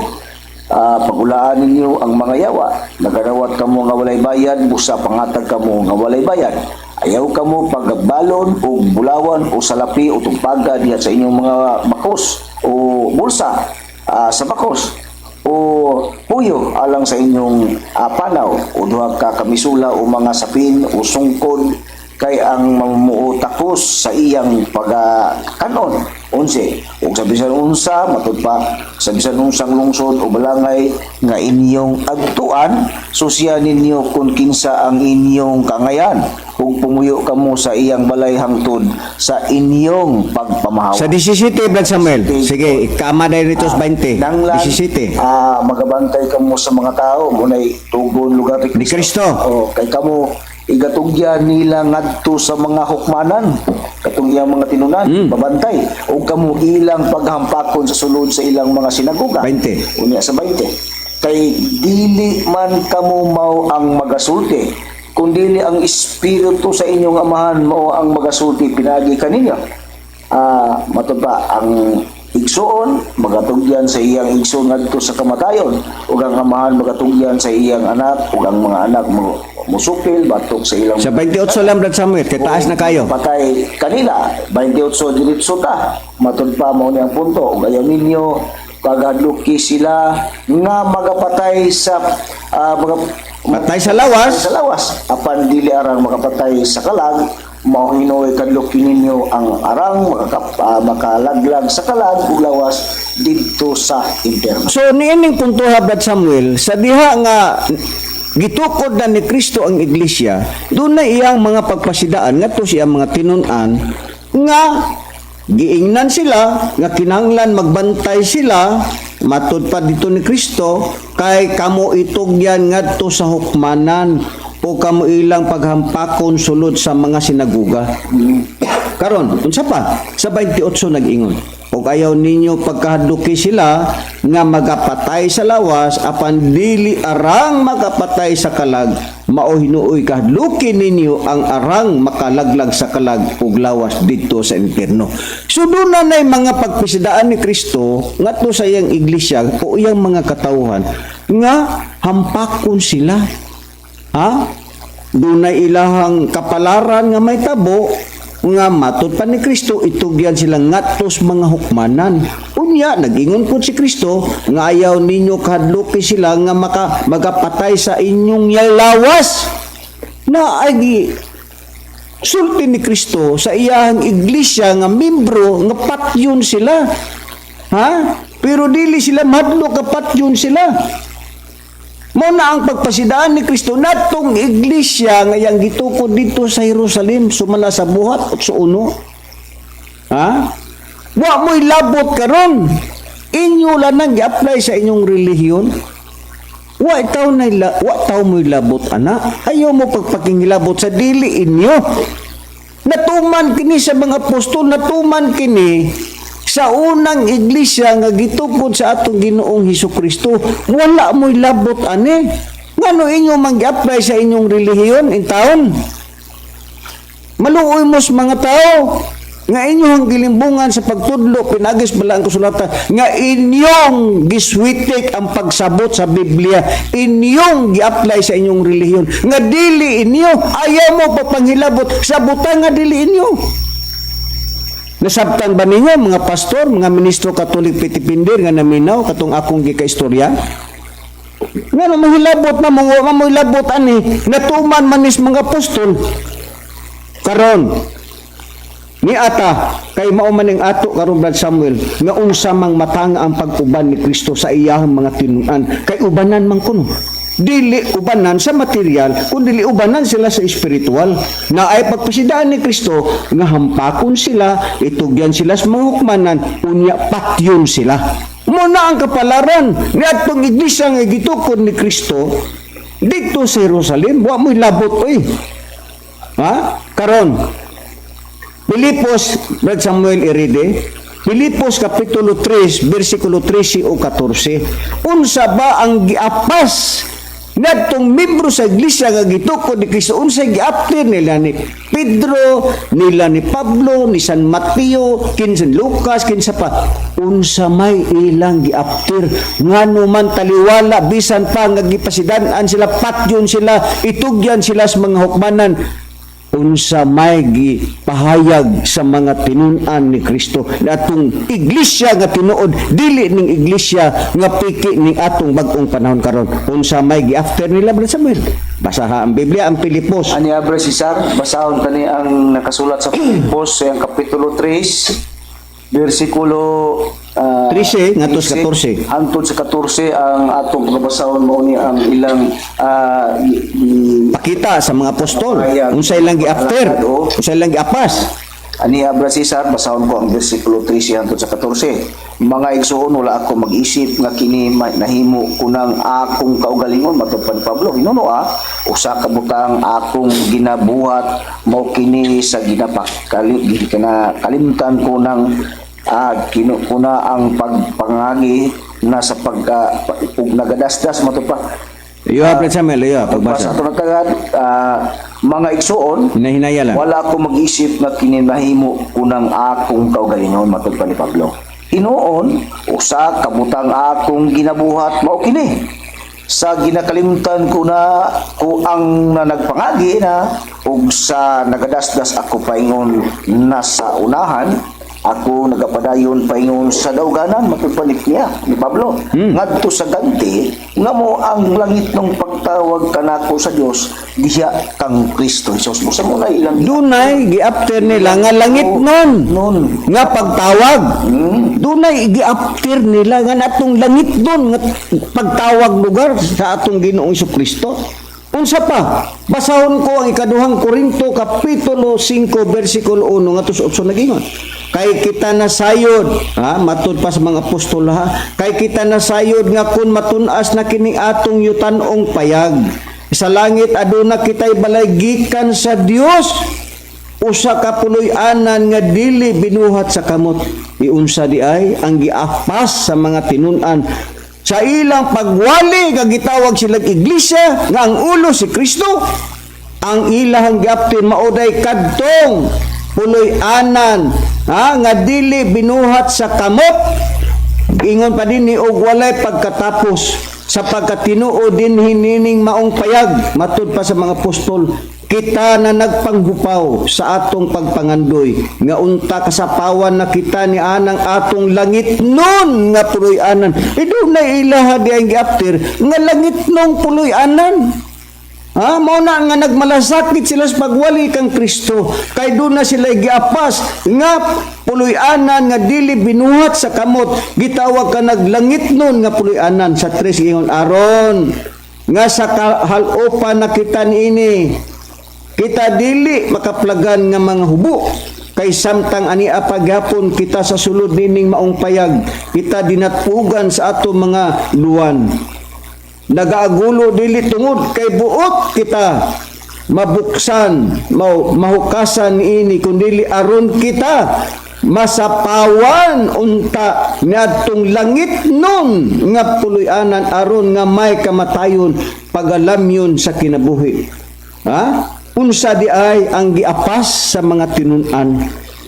Pagulaan ninyo ang mga yawa. Nagarawat kamo nga walay bayad, busa pangatag kamo nga walay bayad. Ayaw kamo pagbalon o bulawan o salapi o tugpaga diha sa inyong mga bakos o bulsa sa bakos o puyo alang sa inyong panaw o duha ka kamisula o mga sapin o sungkod, kay ang mamumuo takos sa iyang pagakanon." 11. "Ug sa bisan unsa," matud pa, "sa bisan unsang lungsod o balangay nga inyong agtuan, susya ninyo kung kinsa ang inyong kangayan ug pumuyo kamo sa iyang balay hangtod sa inyong pagpamahawa." Sa 17, Brad Samuel. Sige, ikama na dito sa 20. Nanglan, 17. Magabantay kamo sa mga tao, munay tugon lugar Ni Kristo. Oh, kay kamo igatugyan nila ngadto sa mga hukmanan, katong iyang mga tinunan, babantay ug kamo ilang paghampakon sa sulod sa ilang mga sinagoga. 20. Unya sa 20, "Kay dili man kamo mao ang magasulti, kundili ang espiritu sa inyong Amahan mao ang magasulti pinagi kaninyo." Matud pa, "Ang igsuon magatugyan sa iyang igsoon ngadto sa kamatayon, ug ang amahan magatugyan sa iyang anak, ug ang mga anak mo musupil batok sa ilang Sa 28 lang, Brad Samuel, kay taas na kayo. Patay kanila. 28 diretso ta. Matud pa, mao ni ang punto, "Ug ayaw ninyo paghadluki sila nga magapatay sa mga Patay sa lawas. Sa lawas, apan dili arang makapatay sa kalag. Mao hinuoy kadluki ninyo ang arang makalaglag sa kalag ug lawas didto sa impyerno." So niining puntoha, Brad Samuel, sa diha nga gitukod na ni Kristo ang iglesia, doon na iyang mga pagpasidaan ngadto siya mga tinun-an nga giingnan sila nga kinahanglan magbantay sila, matud pa dito ni Kristo, kay kamo itugyan ngadto sa hukmanan o kamo ilang paghampakon sulod sa mga sinaguga. Karon, unsa pa? Sa 28 nag-ingon, "Ug ayaw ninyo pagkahadluki sila nga magapatay sa lawas apan dili arang magapatay sa kalag. Mao hinuoy kahadluki ninyo ang arang makalaglag sa kalag ug lawas didto sa impyerno." So doon na na'y mga pagpisidaan ni Kristo ngadto sa iyang iglesia o iyang mga katawhan nga hampakon sila. Ha? Dunay ilahang kapalaran nga may tabo nga matud pa ni Kristo itugyan sila ngadtos mga hukmanan. Unya nag-ingon pud si Kristo nga ayaw ninyo kahadluki sila nga magapatay sa inyong lawas, na ay gi sulti ni Kristo sa iyahang iglesia nga membro nga patyon sila. Ha? Pero dili sila mahadlok ka patyon sila. Mao na ang pagpasidaan ni Kristo natong iglesia nga iyang gitukod dito sa Jerusalem sumala sa Buhat 8:1. Ha? Wa mo'y labot karon. Inyo lang nang gi-apply sa inyong relihiyon. Wa taw mo'y labot ana. Ayaw mo pagpakingilabot sa dili inyo. Natuman kini sa mga apostol, natuman kini sa unang iglesia nga gitukod sa atong Ginoong Hesus Kristo. Wala mo'y labot ani. Ngano inyo man gi-apply sa inyong relihiyon in taon? Maluoy mo sa mga tao nga inyong gilimbungan sa pagtudlo pinagis bala ang kasulatan nga inyong giswitik ang pagsabot sa Biblia, inyong gi-apply sa inyong relihiyon nga dili inyo. Ayaw mo papanghilabot sa butang nga dili inyo. Nasabtan ba ninyo, mga pastor, mga ministro Katolik Petipinder nga naminaw katong akong gikaistorya? Nga mahilabot na mo, mahilabot ani, natuman manis mga apostol. Karon ni ata kay mao man ning ato karon, Brad Samuel, nga unsa mang matanga ang pag-uban ni Kristo sa iyahang mga tinun-an, kay ubanan man kuno, dili ubanan sa material kun dili ubanan sila sa espiritual na ay pagpasidaan ni Kristo nga hampakon sila, itugyan sila sa mga hukmanan, unya patyon sila. Muna ang kapalaran ni atong iglesia nga gitukod ni Kristo didto sa Jerusalem. Wa mo'y labot oy, ha. Karon, Pilipos, Brad Samuel Iride, Pilipos Kapitulo 3, versikulo 13 o 14. Unsa ba ang giapas ngadtong membro sa iglesia nga gitukod ni Kristo? Unsa giaptir nila ni Pedro, nila ni Pablo, ni San Mateo, kinsa Lucas, kinsa pa? Unsa may ilang giaptir? Ngano man taliwala bisan pa nga gipasidan-an sila, patyon sila, itugyan sila sa mga hukmanan, unsa may gipahayag sa mga tinun-an ni Kristo na atong iglesia nga tinuod, dili ning iglesia nga piki ning atong bag-ong panahon karon? Unsa may gi-after nila, Brother Samuel? Basaha ang Biblia, ang Pilipos. Ani Abre Cesar, basahon kani ang nakasulat sa Filipos sa iyang kapitulo 3 bersikulo 13 ngadto sa 14. Hangtod sa 14 ang atong pagkabasahon. Mao ni ang ilang Pakita sa mga apostol unsa ilang gi-after, unsa ilang giapas. Ani Abra Cesar, basahon ko ang bersikulo 13 hangtod sa 14. "Mga igsoon, wala ako mag-isip nga kini nahimo ko ng akong kaugalingon," matod pa ni Pablo. "Hinuno usa ka butang akong ginabuhat, mao kini sa ginapakali kana kalimtan ko ng kinu ko na ang pagpangagi na sa pagka ug nagadasdas," matod pa. Iyo, Brother Samuel, iyo Pagbasa pagbasa. ato tagad, "Mga igsoon, Hinahinaya lang. wala ako mag-isip nga kini nahimo ko ng akong kaugalingon," matod pa ni Pablo. "Hinuon, usa ka butang akong ginabuhat, mao kini. Sa ginakalimtan ko na ko ang na nagpangagi na ug sa nagadasdas ako paingon na sa unahan, ako nagapadayon paingon sa dauganan," matod pa ni niya ni Pablo, "ngadto sa ganti nga mo ang langit ng pagtawag kanako sa Dios diha kang Kristo Jesus." Busa mo na ilang Dunay gi-after nila nga langit nun nun nga pagtawag. Dunay gi-after nila nga atong langit nun nga pagtawag, lugar sa atong Ginoong Kristo. Unsa pa? Basahon ko ang ikaduhang Korinto kapitulo 5 versikulo 1 ngadto sa 8. Nagingon, "Kay kita nasayod," ha, matud pa sa mga apostol ha, "kay kita nasayod nga kun matun-as na kining atong yutanong payag, sa langit aduna kitay balay gikan sa Dios, usa ka puloy-anan nga dili binuhat sa kamot." Iunsa di ay ang giapas sa mga tinun-an sa ilang pagwali nga gitawag silang iglesia nga ang ulo si Kristo? Ang ilahang giaptin maoday kadtong puloy-anan, ha, nga dili binuhat sa kamot. Ingon pa din ni og walay pagkatapos, sapagkat tinuod din hinining maong payag, matud pa sa mga apostol, kita na nagpanghupaw sa atong pagpangandoy nga unta kasapawan na kita ni anang atong langit nun nga puloy-anan. Idunay ilaha di ang giaptir nga langit nung puloy-anan. Ha, mao na nga nagmalasakit sila sa pagwali kang Kristo kay doon na sila giapas nga puloy-anan nga dili binuhat sa kamot, gitawag ka naglangit nun nga puloy-anan. Sa tres ingon, "Aron nga sa kahalopan na kita niini, kita dili makaplagan nga mga hubo, kay samtang ani paghapon kita sa sulod nining maong payag, kita dinatpugan sa ato mga luwan. Nagaagulo dili tungod kay buot kita. mabuksan, mahukasan niini kundi aron kita masapawan unta niadtong langit nun nga puloy-anan, aron nga may kamatayon pagalamyon sa kinabuhi. Ha? Unsa di ay ang giapas sa mga tinun-an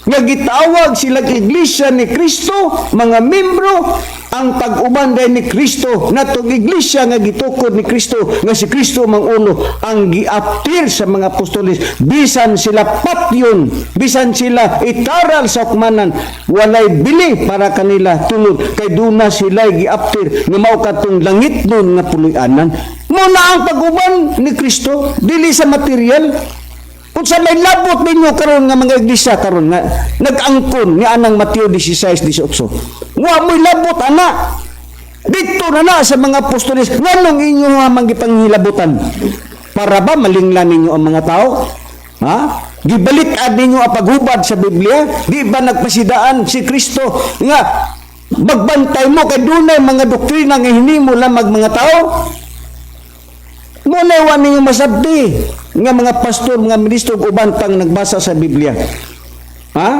nga gitawag sila Iglesia ni Kristo, mga membro ang pag-uban day ni Kristo natong iglesia nga gitukod ni Kristo, nga si Kristo mang ulo, ang giaptir sa mga apostoles. Bisan sila patyon, bisan sila itaral sa hukmanan, walay bili para kanila tungod kay duna sila giaptir nga mao katong langit nun nga puloy-anan. Mo na ang pag-uban ni Kristo, dili sa material. Kung sa may labot ninyo karon nga mga iglesia karon nga nag-angkon nga anang Mateo 16:18. Wa mo'y labot ana. Dito na na sa mga apostoles, nganong inyo nga mangipanghilabutan? Para ba malinglan ninyo ang mga tao? Ha? Gibalik-ad ninyo ang paghubad sa Biblia? Di ba nagpasidaan si Kristo nga magbantay mo kay dunay mga doktrina nga hinimo lamang mga tao? Muna wa ninyo masabti nga mga pastor, mga ministro ug uban pang nagbasa sa Biblia. Ha?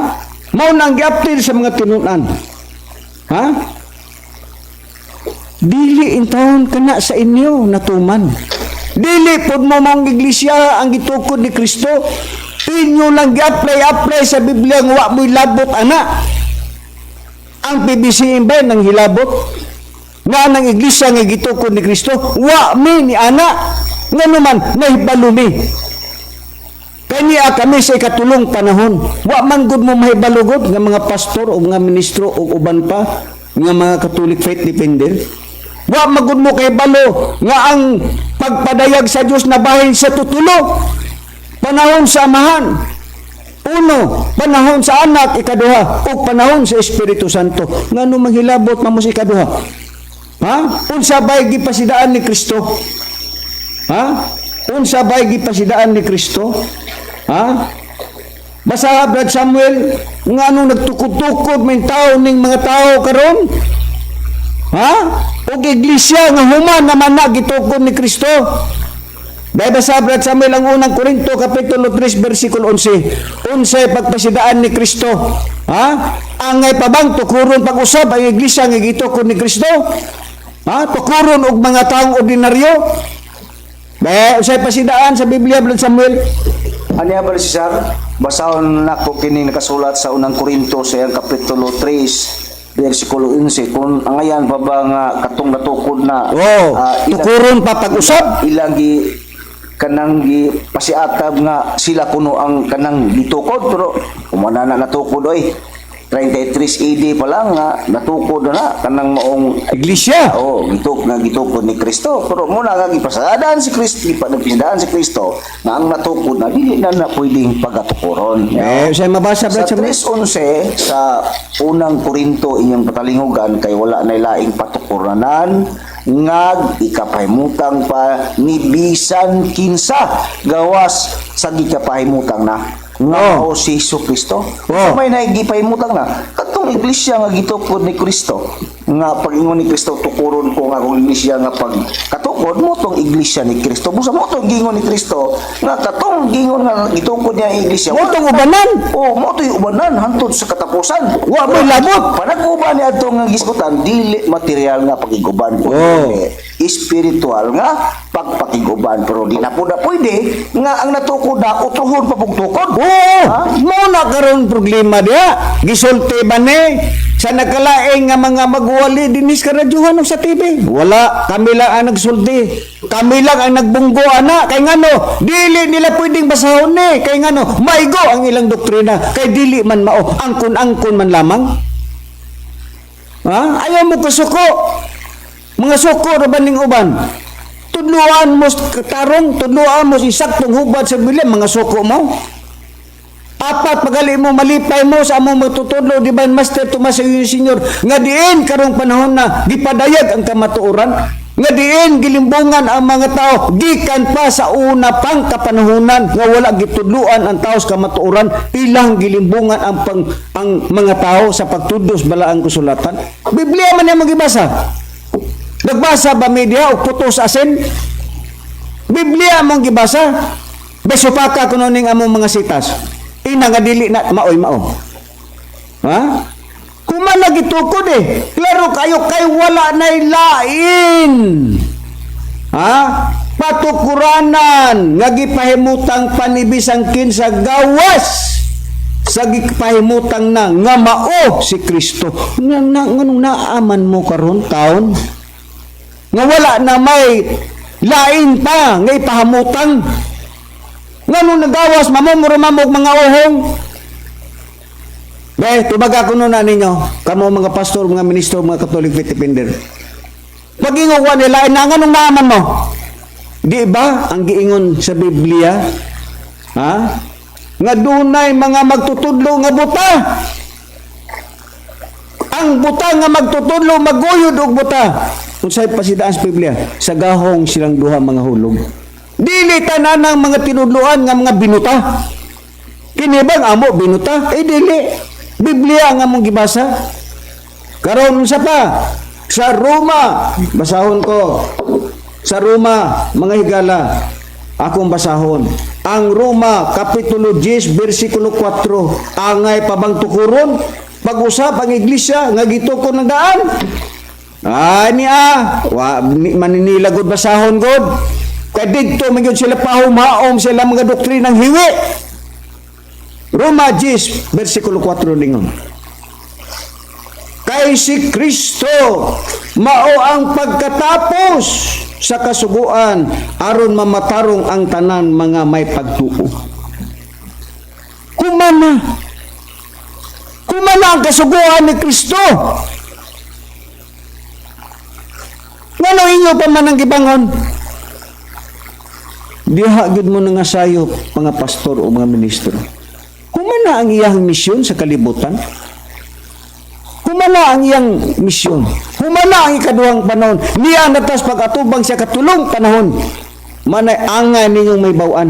Mao na ang giapil sa mga tinun-an. Ha? Dili intawon kana sa inyo natuman. Dili pod mo mong iglesia ang gitukod ni Kristo. Inyo lang gi-apply-apply sa Biblia nga wa mo'y labot ana. Ang PBCM ba nang hilabot? Nga ang iglesia nga gitukod ni Kristo, wa mi ni ana. Nga naman, nahibalo mi. Kanya kami sa ikatulong panahon. Wa man gud mo mahibalugod nga mga pastor o mga ministro o uban pa nga mga Catholic faith defender. Wa man gud mo kahibalo nga ang pagpadayag sa Dios na bahin sa tutulo. Panahon sa Amahan. Uno, panahon sa Anak, ikaduha, o panahon sa Espiritu Santo. Ngano manghilabot man mo sa ikaduha? Ha? Unsa bay gipasidaan ni Kristo? Ha? Unsa bay gipasidaan ni Kristo? Ha? Basa, Brad Samuel, nga anong nagtukod-tukod may tao ning mga tao karon? Ha? Og iglesia nga human naman na gitukod ni Kristo. Dahil basa, Brad Samuel, ang Unang Korinto kapitulo 3 versikulo 11. Unsay pagpasidaan ni Kristo? Ha? Angay pa bang tukuron pag-usab ang iglesia nga gitukod ni Kristo? Ha? Tukuron og mga taong ordinaryo? Be, unsay pasidaan sa Biblia, Brad Samuel? Aniya ba si Sir? Basahon nako kini nakasulat sa Unang Korinto sa iyang kapitulo 3 versikulo 11, kung angayan pa ba nga katong natukod na Oh, tukuron pa pag-usab? Ilang gi kanang gi pasiatab nga sila kuno ang kanang gitukod, pero kumana na natukod oy, 33 AD pa lang nga natukod na na kanang maong Iglesia. Oo, gituk nga gitukod ni Kristo. Pero muna nga gipasadaan si Kristo, gipasadaan si Kristo nga ang natukod na dili na na pwedeng pagatukoron. Eh, unsay mabasa, Sa Brad Samuel? 3:11 sa Unang Korinto, inyong patalingugan, kay wala na laing patukuranan nga ikapahimutang pa ni bisan kinsa gawas sa gikapahimutang na nga mao si Hesus Kristo. Sa may nagipahimutang na katong iglesia nga gitukod ni Kristo, nga pag-ingon ni Kristo, "Tukuron ko nga akong iglesia," nga pag katukod mo tong iglesia ni Kristo, busa mo tong gingon ni Kristo nga katong gingon nga gitukod niya ang iglesia. Mo tong ubanan. Oh, mo to'y ubanan hantod sa katapusan. Wa mo'y labot. Panag-uban ni adto nga gisgutan, dili material nga pakiguban, kundi spiritual nga pagpakiguban, pero di na po na pwede nga ang natukod na utuhon pa pug tukod. Oo, mo na karon problema diha. Gisulti ba ni sa nagkalaing nga mga magwali dinis ka radyohan o sa TV? Wala, kami lang ang nagsulti. Kami lang ang nagbunggo ana kay ngano dili nila pwedeng basahon ni, kay ngano maigo ang ilang doktrina, kay dili man mao, angkon-angkon man lamang. Ha? Ayaw mo kasuko. Mga suko ra ba ning uban? Tudluan mo sa tarong, tudluan mo sa isaktong hubad sa Biblia, mga suko mo. Apat pagali mo, malipay mo sa among magtutudlo, Divine Master Tomas Aguinaldo Senior, nga diin karong panahon na gipadayag ang kamatuoran, nga diin gilimbungan ang mga tao gikan pa sa una pang kapanahunan nga wala gitudluan ang tao sa kamatuoran, ilang gilimbungan ang mga tao sa pagtudlos balaang kasulatan. Biblia man yang gibasa. Nagbasa ba media o putos asin? Biblia mong gibasa. Besupaka kuno ning among mga sitas. Ina nga dili na maoy mao. Ha? Kuman na gitukod eh. Klaro kayo kay wala nay lain. Ha? Patukuranan nga gipahimutang panibisang kinsa gawas sa gipahimutang na nga mao si Kristo. Nga na, nganong naaman mo karon taon? Nga wala na may lain pa nga ipahamutang. Nganong nagawas mamumuro mamog mga uhong? Be, tubaga ko na ninyo. Kamo mga pastor, mga ministro, mga Catholic faith defender. Pag-ingon ko nila, na nganong naaman mo? Di ba ang giingon sa Biblia? Ha? Nga dunay mga magtutudlo nga buta. Ang buta nga magtutudlo maguyod og buta. Unsay pasidaan sa Biblia? Sa gahong silang duha mga hulog. Dili tanan ang mga tinudloan nga mga binuta. Kini bang amo binuta? Eh dili. Biblia ang among gibasa. Karon unsa pa? Sa Roma, basahon ko. Sa Roma, mga higala, akong basahon. Ang Roma, Kapitulo 10, versikulo 4. Angay pabang tukuron, pag-usap ang iglesia, nga gitukon ng daan. Ay niya, wa ni, maninila gud basahon gud. Kay didto man gyud sila pahumaom sila mga doktrinang hiwi. Roma 10, versikulo 4 lingon. Kay si Kristo mao ang pagkatapos sa kasuguan aron mamatarong ang tanan mga may pagtuo. Kumana. Kumana ang kasuguan ni Kristo. Ngano inyo pa man ang gibangon? Diha gyud mo nga sayop mga pastor o mga ministro. Kumana ang iyang misyon sa kalibutan? Humana ang iyang misyon. Humana ang ikaduhang panahon. Niya natas pag-atubang siya katulong panahon. Manay angay ninyong may bawan.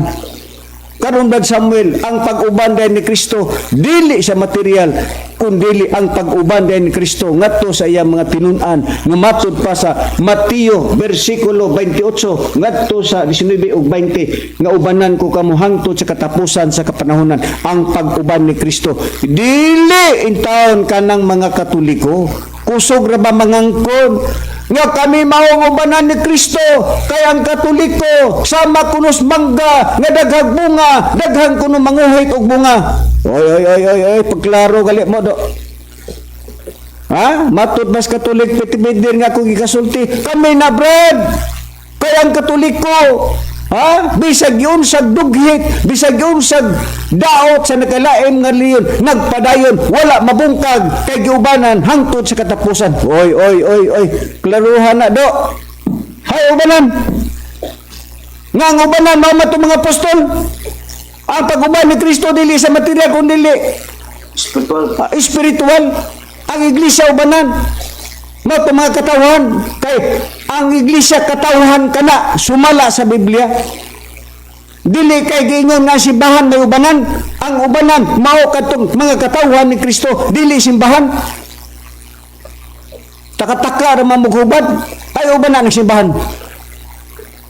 Karon, Brad Samuel, ang pag-uban dahil ni Kristo dili sa material, kundili ang pag-uban dahil ni Kristo ngadto sa iyang mga tinun-an nga matud pa sa Mateo versikulo 28 ngadto sa 19 ug 20 nga ubanan ko kamo hangtod sa katapusan sa kapanahonan. Ang pag-uban ni Kristo dili intawon kanang mga Katoliko. Kusog ra ba mangangkon nga kami maong ubanan ni Kristo kay ang Katoliko sama kunos mangga nga daghang bunga, daghang kuno manguhit og bunga? Oy, oy, oy, oy, oy, pagklaro gali mo do. Ha, matud mas Katolik petibidir nga akong gikasulti, kami na, brad, kay ang Katoliko, ha, bisag yun sa dughit, bisag yun sa daot sa nakalaim nga leon, nagpadayon, wala mabungkag kay giubanan hangtod sa katapusan. Oy, oy, oy, oy, klaruhan na do. Hay ubanan. Nga ang ubanan mao man mga apostol. Ang pag-uban ni Kristo dili sa material kundi Spiritual. Ah, spiritual. Ang iglesia ubanan mao to mga katawhan kay ang iglesia katawhan kana sumala sa Biblia. Dili kay giingon nga simbahan may ubanan. Ang ubanan mao kadtong mga katawhan ni Kristo, dili simbahan. Takataka ra man moghubad ay ubanan ang simbahan.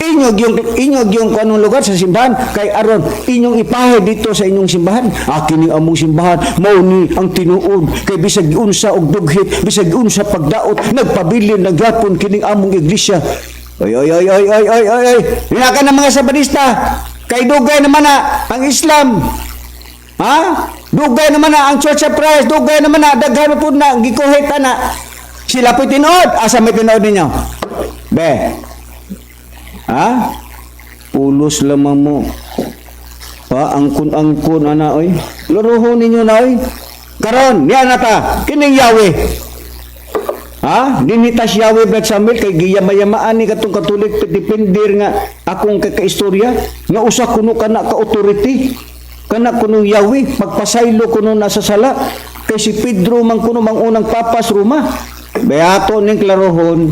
Inyog yung kung anong lugar sa simbahan kay aron inyong ipahe dito sa inyong simbahan. Ah, kini among simbahan mao ni ang tinuod kay bisag unsa og dughit, bisag unsa pagdaot, nagpabilin nagyapon kining among iglesia. Oy, oy, oy, oy, oy, oy, oy, oy. Hinaka ng mga Sabadista kay dugay naman na ang Islam. Ha, dugay naman na ang Church of Christ, dugay naman na, daghan pud na gikuhit na sila po tinuod. Asa may tinuod ninyo, be? Ha? Pulos lamang mo. Ha? Angkon-angkon, ana, oy. Laruhon ninyo na, oy. Karon, niya na ta. Kining Yahweh. Ha? Dinitas Yahweh, Brad Samuel, kay giyama-yamaan ni katong Katolik defender nga akong kakaistorya nga usa kuno kana ka authority. Kana kuno Yahweh, pagpasaylo kuno na sa sala. Kay si Pedro man kuno mang unang papas Roma. Beato ning klarohon.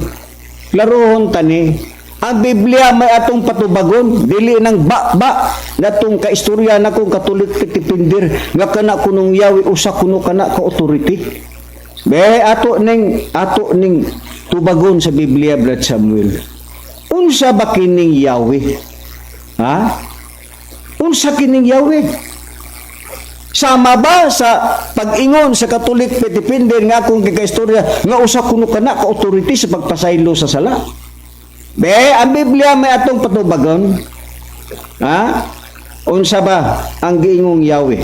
Klarohon tani. Ang Biblia may atong patubagon, dili nang ba-ba natong kaistorya na kong Katolik defender nga kana kunong Yahweh usa kuno kana ka authority. Be, ato ning tubagon sa Biblia, Brad Samuel. Unsa ba kining Yahweh? Ha? Unsa Unsa kining Yahweh? Sama ba sa pag-ingon sa Catholic Defender nga akong gikaistorya nga usa kuno kana ka authority sa pagpasaylo sa sala? Be, ang Biblia may atong patubagon. Ha? Unsa ba ang giingong Yahweh?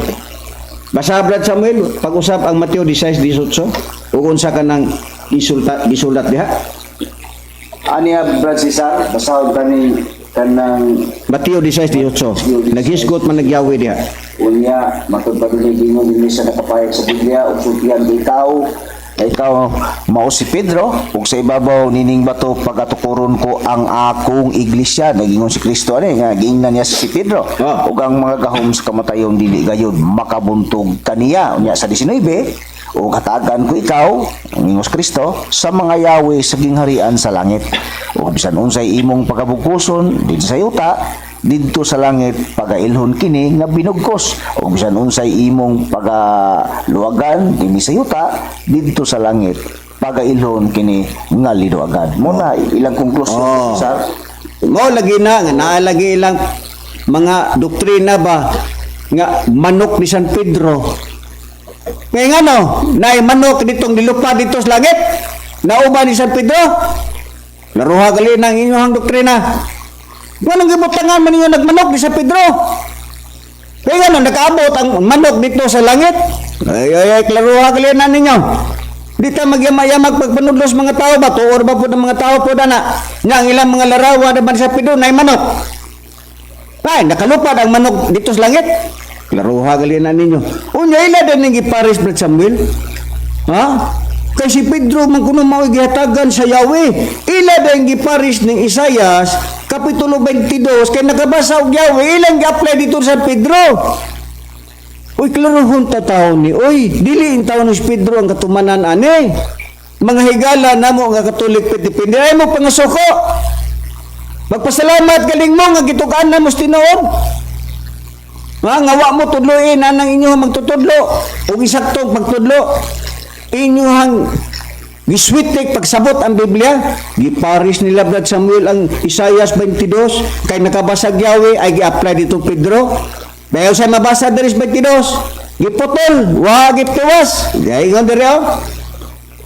Basa, Brad Samuel, pag-usap ang Mateo 16:18 ug unsa kanang gisulta gisulat diha? Aniya, Brad Cesar, basahon kani kanang Mateo 16:18. Naghisgot man nag Yahweh diha. Unya, matod pa din gingon dinhi sa nakapayag sa Biblia ug sultihan ko ikaw na ikaw mao si Pedro ug sa ibabaw nining bato pagatukuron ko ang akong iglesia. Nagingon si Kristo ani nga giingnan niya si Pedro ug ang mga gahom sa kamatayon dili gayud makabuntog kaniya. Unya sa 19, ug hatagan ko ikaw, ang ingos Kristo, sa mga yawe sa gingharian sa langit, ug bisan unsay imong pagabugkoson dinhi sa yuta, didto sa langit pagailhon kini nga binugkos, ug bisan unsay imong pagaluwagan dinhi sa yuta, didto sa langit pagailhon kini nga liluwagan. Mo na ilang konklusyon, sir. Mo lagi na nga naa lagi ilang mga doktrina ba nga manok ni San Pedro. Kaya nga no, naay manok ditong nilupad dito sa langit. Nauban ni San Pedro. Laruha gali ng inyong doktrina. Nganong gibutangan man ninyo nagmanok ni San Pedro? Kaya nga no, nakaabot ang manok dito sa langit. Ay, ay, ay, klaruha gali na ninyo. Di ta magyamayamag pagpanudlos mga tao ba? Tuor ba po ng mga tao po na? Nga ang ilang mga larawan naman sa Pedro, naay manok. Ay, nakalupad ang manok dito sa langit. Klaruha gali na ninyo. Unya ila din ning gipares, Brad Samuel. Ha? Kay si Pedro man kuno mao'y gihatagan sa Yahweh. Ila din gipares ning Isayas kapitulo 22 kay nakabasa og Yahweh, ilang gi-apply dito sa Pedro. Uy, klaruhon ta taon ni. Uy, dili in taon ni si Pedro ang katumanan ani. Mga higala namo nga Katolik Pilipino, ay mo pangasuko. Magpasalamat galing mo nga gitukaan na mo sa tinuod. Nga nga wa mo tudloin anang inyong magtutudlo ug isaktong pagtudlo. Inyong giswitik pagsabot ang Biblia. Giparis nila, Brad Samuel, ang Isayas 22 kay nakabasag Yahweh ay gi-apply dito Pedro. Bayo sa mabasa diri sa 22, giputol, wa giptiwas. Ingon diri oh.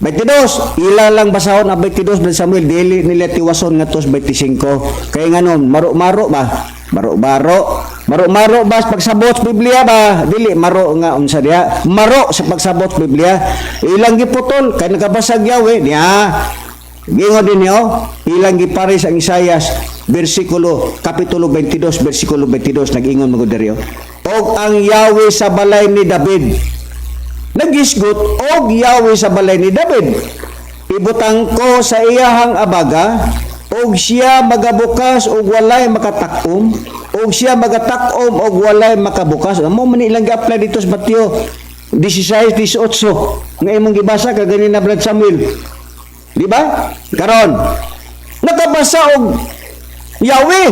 22, ila lang basahon ang 22, Brad Samuel, dili nila tiwason nga tos 25. Kay nganon, maro-maro ba? Maro-maro. Maro-maro ba sa pagsabot sa Biblia ba? Dili maro nga unsa diha. Maro sa pagsabot sa Biblia. Ilang giputol kay nakabasag Yahweh niya. Gingon din niyo, ilang gipares ang Isayas versikulo kapitulo 22 versikulo 22, nag-ingon mo diri. Og ang Yahweh sa balay ni David. Nagisgot og Yahweh sa balay ni David. Ibutang ko sa iyahang abaga og siya magabukas og walay makatakom og siya magatakom og walay makabukas. Mo man ilang gi-apply dito sa Mateo 16:18 nga imong gibasa kaganina, Brad Samuel. Di ba? Karon nakabasa og Yahweh.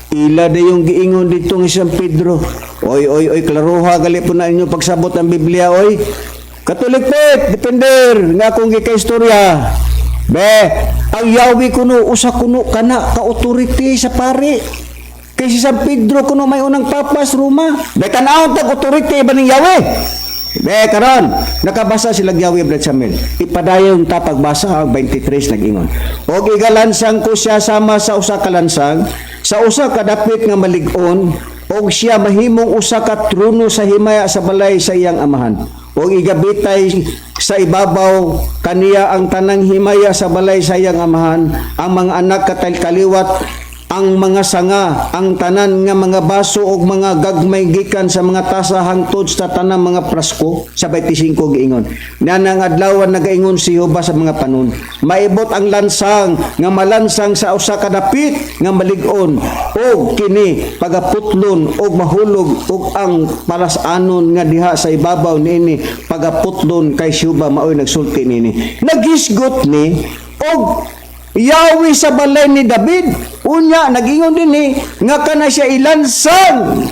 Ila na yung giingon dito ng San Pedro. Oy, oy, oy, klaruha gali po na inyo pagsabot ang Biblia, oy. Catholic Faith Defender, nga akong gikaistorya. Be, ang Yahweh kuno, usa kuno kana ka-authority sa pari. Kay si San Pedro kuno may unang papas Roma. Be, tan-awon tag authority ba ning Yahweh? Be, karon nakabasa sila Yahweh, Brad Samuel. Ipadayon ta pagbasa ang 23, nag-ingon. Og igalansang ko siya sama sa usa ka lansang, sa usa ka dapit nga malig-on, og siya mahimong usa ka trono sa himaya sa balay sa iyang amahan. Og igabitay sa ibabaw kaniya ang tanang himaya sa balay sa iyang amahan, ang mga anak katal kaliwat ang mga sanga, ang tanan nga mga baso og mga gagmay gikan sa mga tasa hangtod sa tanang mga prasko. Sa 25 giingon. Nanang adlawan nagaingon si Jehova sa mga panon. Maibot ang lansang nga malansang sa usa ka dapit nga malig-on og kini pagaputlon og mahulog og ang palas-anon nga diha sa ibabaw niini pagaputlon kay Jehova maoy nagsulti niini. Naghisgot ni og Yahweh sa balay ni David. Unya, nag-ingon din ni, nga kana siya ilansang.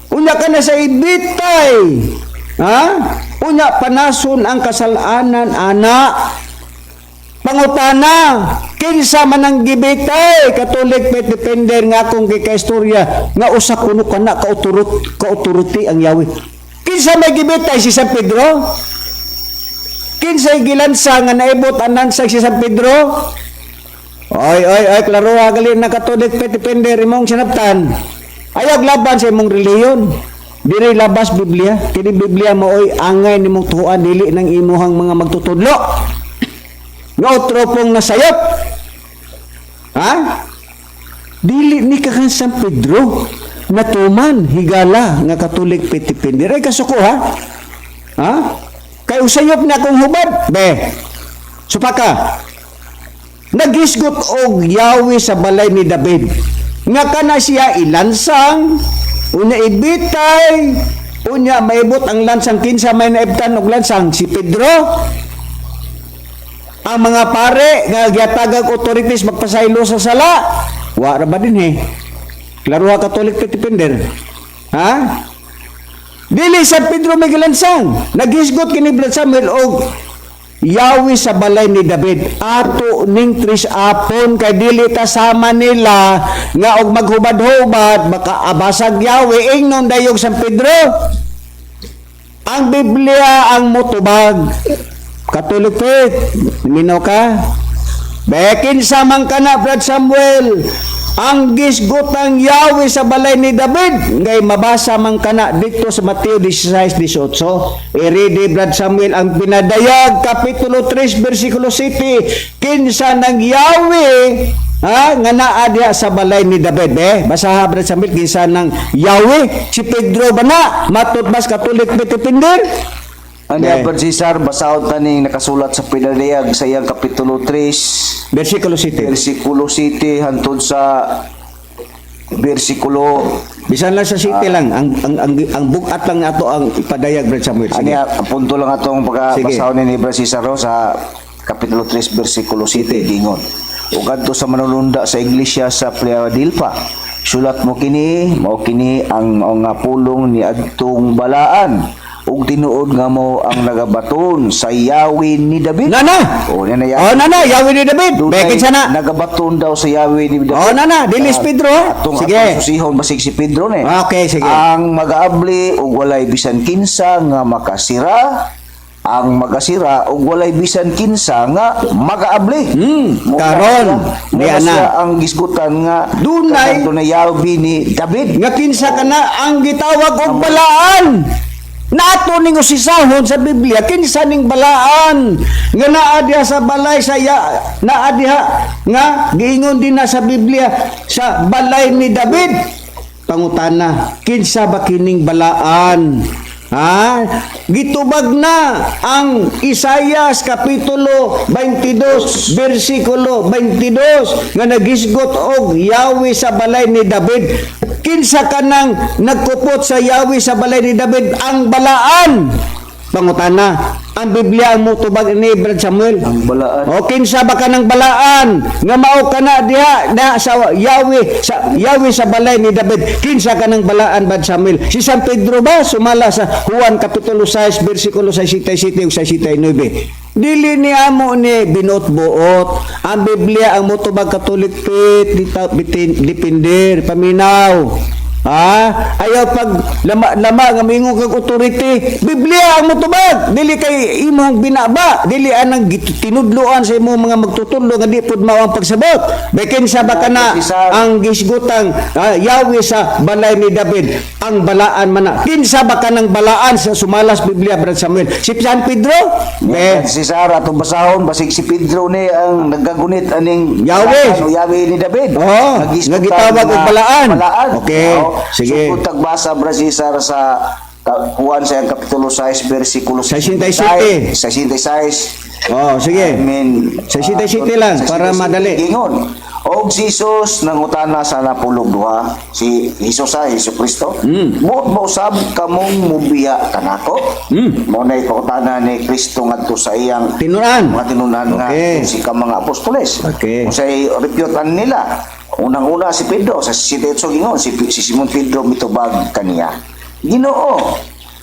Unya kana siya ibitay. Ha? Unya, panason ang kasalanan, ana. Pangutana. Kinsa man ang gibitay, Catholic Faith Defender, nga akong gikaistorya nga usa kuno kana ka authority ang Yahweh? Kinsa may gibitay, si San Pedro? Kinsay gilansa nga naibot ang lansang si San Pedro? Oy, oy, oy, klaro ha, gali na, Catholic Faith Defender, imong sinabtan. Ayaw laban sa imong reliyon. Diri labas Biblia. Kini Biblia mo oy angay nimong tuan, dili ng imuhang mga magtutudlo. Nga otro pong nasayop. Ha? Dili ni ka kang San Pedro natuman higala nga Catholic Faith Defender. Ay kasuko ha? Ha? Kay usayop na akong hubad. Be. Supaka. Nagisgot og Yahweh sa balay ni David. Nga kana siya ilansang, unya ibitay, unya maibot ang lansang. Kinsa may naibtan og lansang? Si Pedro? Ang mga pare nga gihatagag authorities magpasaylo sa sala. Wa ra ba din eh? Klaro ha, Catholic Faith Defender. Ha? Dili sa Pedro may gilansang. Naghisgot kini Brad Samuel og Yahweh sa balay ni David. Ato ning tris apon kay dili ta sama nila nga og maghubad-hubad baka abasag Yahweh, ingnon dayog San Pedro. Ang Biblia ang mutubag. Catholic Faith, minaw ka? Bekin sa man kana, Brad Samuel, ang gisgutang Yahweh sa balay ni David, ngay mabasa man kana dito sa Mateo 16:18. I-ready, Brad Samuel, ang Pinadayag kapitulo 3 bersikulo 7. Kinsa ng Yahweh ha, nga naa diha sa balay ni David? Eh, basaha, Brad Samuel, kinsa ng Yahweh? Si Pedro ba na? Matod bas Catholic Defender? Ano Eh. Brad Cesar, basahon ta ning nakasulat sa Pinadayag sa iyang kapitulo 3, Bersikulo 7. Bersikulo 7 hantod sa bersikulo Bisan lang sa siyete lang ang bugat lang ato ang ipadayag, Brad Samuel. Sige. Ani ang punto lang atong pagkabasahon ni Brad Cesar ro, sa kapitulo 3 bersikulo 7 gingon. Ug adto sa manulunda sa iglesia sa Philadelphia, sulat mo kini: mao kini ang mao nga pulong ni adtong balaan ug tinuod nga mao ang nagabaton sa Yahweh ni David. Nana! O na na. Oh, nana, Yahweh ni David. Dunay Bekin sana. nagabaton daw sa Yahweh ni David. Oh, nana, dilis Pedro, ha? Atong Sige. atong susihon basig si Pedro ni. Okay, sige. Ang magaabli og walay bisan kinsa nga makasira, ang magasira og walay bisan kinsa nga magaabli. Karon, Mo di ana. siya ang gisgutan nga dunay Yahweh ni David. Nga kinsa kana ang gitawag og balaan? Nato ning usisahon sa Biblia kinsa ning balaan nga naa diha sa balay sa ya, naa diha nga giingon din na sa Biblia sa balay ni David. Pangutana, kinsa ba kining balaan? Ha? Gitubag na ang Isayas kapitulo 22 bersikulo 22 nga nagisgot og Yahweh sa balay ni David. Kinsa kanang nagkupot sa Yahweh sa balay ni David, ang balaan? Pangutana, ang Biblia ang mutubag ni Brad Samuel. Ang balaan. O kinsa ba kanang balaan nga mao kana diha na sa Yahweh sa balay ni David? Kinsa kanang balaan, Brad Samuel? Si San Pedro ba, sumala sa Juan kapitulo 6 bersikulo 67 ug 69? Dili ni amo ni binuot-buot. Ang Biblia ang motubag, Catholic Faith Defender, paminaw. Ha? Ayaw pag lama-lama nga mingon kag authority. Biblia ang motubag. Dili kay imong binaba, dili anang tinudloan sa imong mga magtutudlo nga di pud mao ang pagsabot. Bekin sa ba kana ang gisgutang Yahweh sa balay ni David, ang balaan man na? Kinsa ba kanang balaan sa sumalas Biblia, Brad Samuel? Si San Pedro? Be. Si Sarah atong basahon basig si Pedro ni ang nagagunit aning Yahweh. balaan o Yahweh ni David. Oo, Nagisgutan nga gitawag og nga balaan. Balaan. Okay, Oo. sige. Sugod tagbasa, Brad Cesar, sa Juan sa iyang kapitulo 6 bersikulo 67. 66. Oh, sige. I mean, 67 lang, para 67 madali. Gingon. Og si Jesus nangutana sa napulog duha, si Jesus sa Hesus Kristo. Buot ba usab kamong mubiya kanako? Mao na ipakutana ni Kristo ngadto sa iyang Tinuran. mga tinunan nga si ka mga apostoles. Unsay repyutan nila? Unang-una si Pedro sa 68 gingon si Simon Pedro mitubag kaniya. "Ginoo,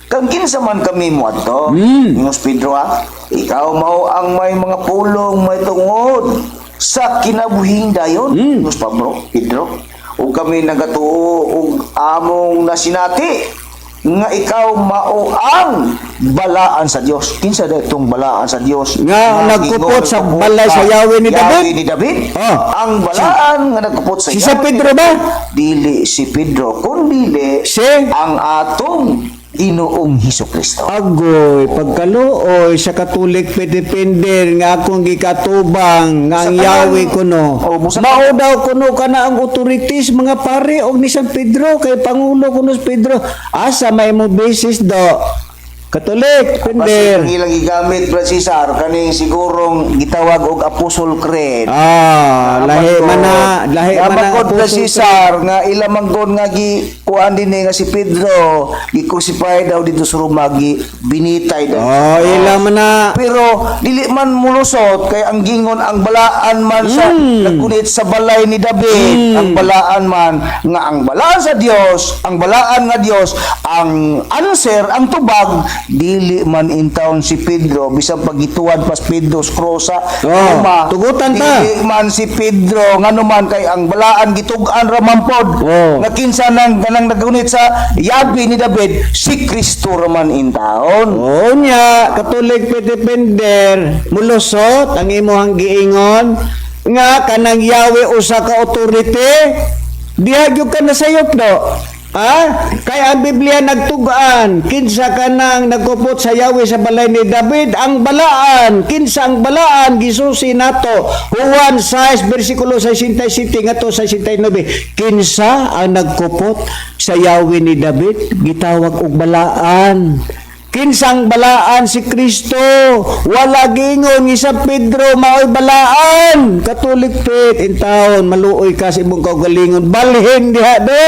kang kinsa man kami moadto?" Ingos Pedro ha, "Ikaw mao ang may mga pulong may tungod Sa kinabuhing dayon, Diyos Pablo, Pedro, ug kami nagatuo og among nasinati nga ikaw mao ang balaan sa Dios. Kinsa da itong balaan sa Dios? Nga nagkupot sa balay sa Yahweh ni David? Yahweh ni David. Oh. Ang balaan nga nagkupot sa Si San Yahweh Pedro ni ba? David, dili si Pedro, kundi Si? ang atong Ginoong Hesus Kristo. Agoy, pagkaluoy sa Katolik Defender nga akong gikatubang nga ang Sa kanang- Yahweh kuno. Oh, busa Mao daw kuno kana ang authorities mga pare og ni San Pedro kay pangulo kuno si Pedro. Asa may mo basis do? Katolik Kasi Defender. ang ilang gigamit, Brad Cesar, kaning sigurong gitawag og Apostle Creed. Ah, lahi man na, lahi man na. Naman Brad Apostle. Cesar nga ilang manggod nga gi kuan dinhi nga si Pedro gi-crucify daw dito sa Roma, gi binitay daw. Oh, ila man na. Pero dili man mulusot kay ang gingon ang balaan man sa nagkunit sa balay ni David, ang balaan man nga ang balaan sa Dios, ang balaan nga Dios, ang answer, ang tubag, dili man in town si Pedro bisan pagituad pas Pedro sa cross sa Oh, Roma. tugutan ta. Dili man si Pedro ngano man kay ang balaan gitug-an ra man pod Oh. nga kinsa nang kanang naggunit sa yabi ni David, si Kristo ra man in town. Oo niya, Katolik Defender, mulusot ang imuhang giingon nga kanang Yahweh usa ka authority, diha gyud ka nasayop do. Ha? Kay ang Biblia nagtugaan, kinsa kanang nagkupot sa Yahweh sa balay ni David, ang balaan, kinsa ang balaan gisusi nato. Juan 6 bersikulo 67 ngadto 69. Kinsa ang nagkupot sa Yahweh ni David, gitawag og balaan. Kinsang balaan? Si Kristo. Wala gingon ni San Pedro maoy balaan. Katolik Pet, in taon maluoy ka sa imong kaugalingon. Balhin diha do.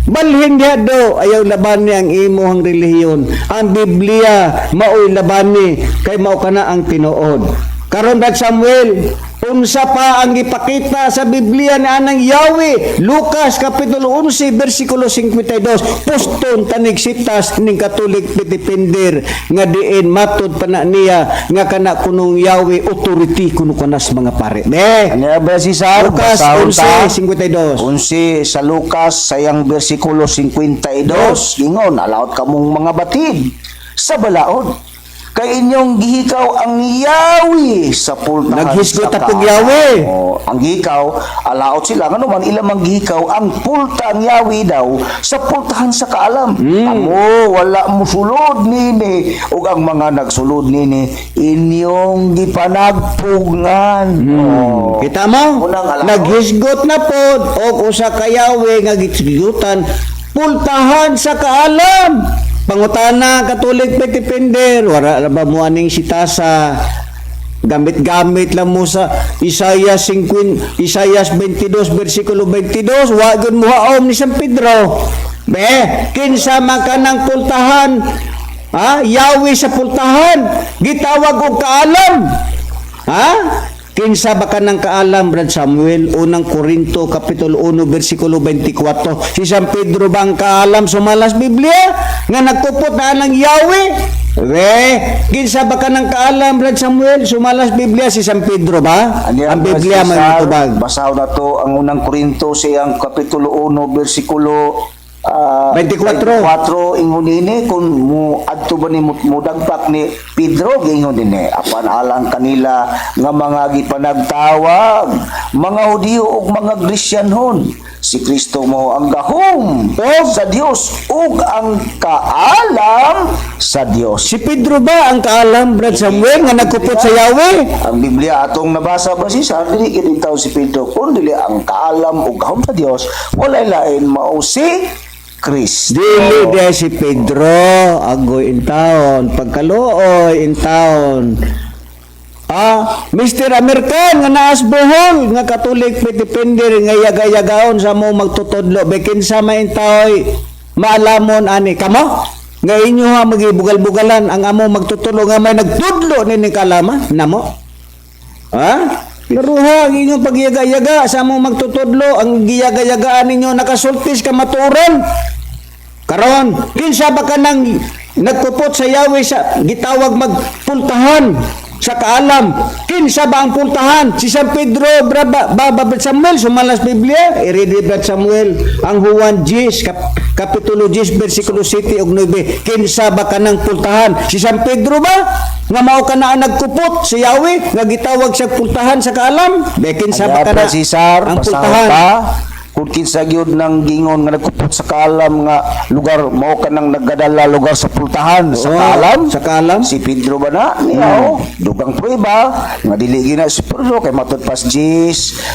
Balhin diha do. Ayaw labani ang imong relihiyon. Ang Biblia maoy labani kay mao kana ang tinuod. Karon, Brad Samuel, unsa pa ang gipakita sa Biblia ni anang Yahweh? Lucas kapitulo 11 bersikulo 52. Puston tanig sitas ning Katolik Defender nga diin matud pa na niya nga kana kunong Yahweh authority kuno kanas mga pare. Be. Ano ba si Sar? Lucas Basahon ta. 11:52. 11 sa Lucas sayang bersikulo 52, ingon, "Alaot kamong mga batid sa balaod kay inyong gihikaw ang Yahweh sa pultahan Naghisgot sa apog kaalam." Yahweh. Oh, ang gihikaw, alaot sila ngano man ilang mang gihikaw ang pulta ang Yahweh daw sa pultahan sa kaalam. "Kamo wala musulod nini ug ang mga nagsulod nini inyong gipanagpugngan." Oh. Kita mo? Unang alaot. Naghisgot na pod og usa ka Yahweh nga gisgutan pultahan sa kaalam. Pangutana, Katolik Defender, wala ra ba mo aning sitasa? Gamit-gamit lang mo sa Isaiah 50, Isaiah 22 versikulo 22, wa gyud mo haom ni San Pedro. Be, kinsa man kanang pultahan? Ha? Yahweh sa pultahan gitawag og kaalam. Ha? Kinsa ba kanang kaalam, Brad Samuel? Unang Korinto, Kapitulo 1, versikulo 24. Si San Pedro ba ang kaalam sumalas Biblia? Nga nagkupot na anang Yahweh? We, kinsa ba kanang kaalam, Brad Samuel? Sumalas Biblia, si San Pedro ba? Ano Ang Biblia Cesar, may mitubag. Basahon na to ang Unang Korinto siyang kapitulo 1 bersikulo 24. 24. Ingon nini kung mo adto ba ni mo dagpak ni Pedro, giingon dinhi, "Apan alang kanila nga mga gipanagtawag, mga Hudiyo ug mga Gresyanhon, si Kristo mo ang gahom sa Dios ug ang kaalam sa Dios." Si Pedro ba ang kaalam, Brad Samuel, nga nagkupot sa Yahweh? Ang Biblia atong nabasa ba si Sar, dili gid taw si Pedro kun dili ang kaalam ug gahom sa Dios walay lain mao si Kristo. Dili di si Pedro, agoy in taon, pagkaluoy in taon. Ah, Mr. American nga naas Bohol nga Katolik Defender nga yaga-yagaon sa mo magtutudlo bikin sa main taoy maalamon ani kamo nga inyo ha magibugal-bugalan ang amo magtutudlo nga may nagtudlo nini kalama namo. Ha? Naruha ang inyong pagyaga-yaga sa among magtutudlo, ang giyaga-yagaan ninyo nakasultis kamatuoran. Karon, kinsa ba ka nang nagpupot sa Yahweh sa gitawag magpultahan? Sa kaalam. Kinsa ba ang pultahan? Si San Pedro bra ba, ba, ba Samuel sumalas Biblia, i-ready Brad Samuel ang Juan 10 kapitulo 10 bersikulo 7 ug 9. Kinsa ba kanang pultahan? Si San Pedro ba? Nga mao kana ang nagkupot si Yahweh nga gitawag siya pultahan sa kaalam? Be, kinsa ba Kaya kana Brad Cesar, ang basahon pultahan? ta kung kinsa gyud nang gingon nga nagkupot sa kaalam nga lugar, mao ka nang naggadala lugar sa pultahan sa Oo, kaalam. sa kaalam. Si Pedro ba na niya? Oh, dugang prueba nga dili gina si Pedro kay matud pas 10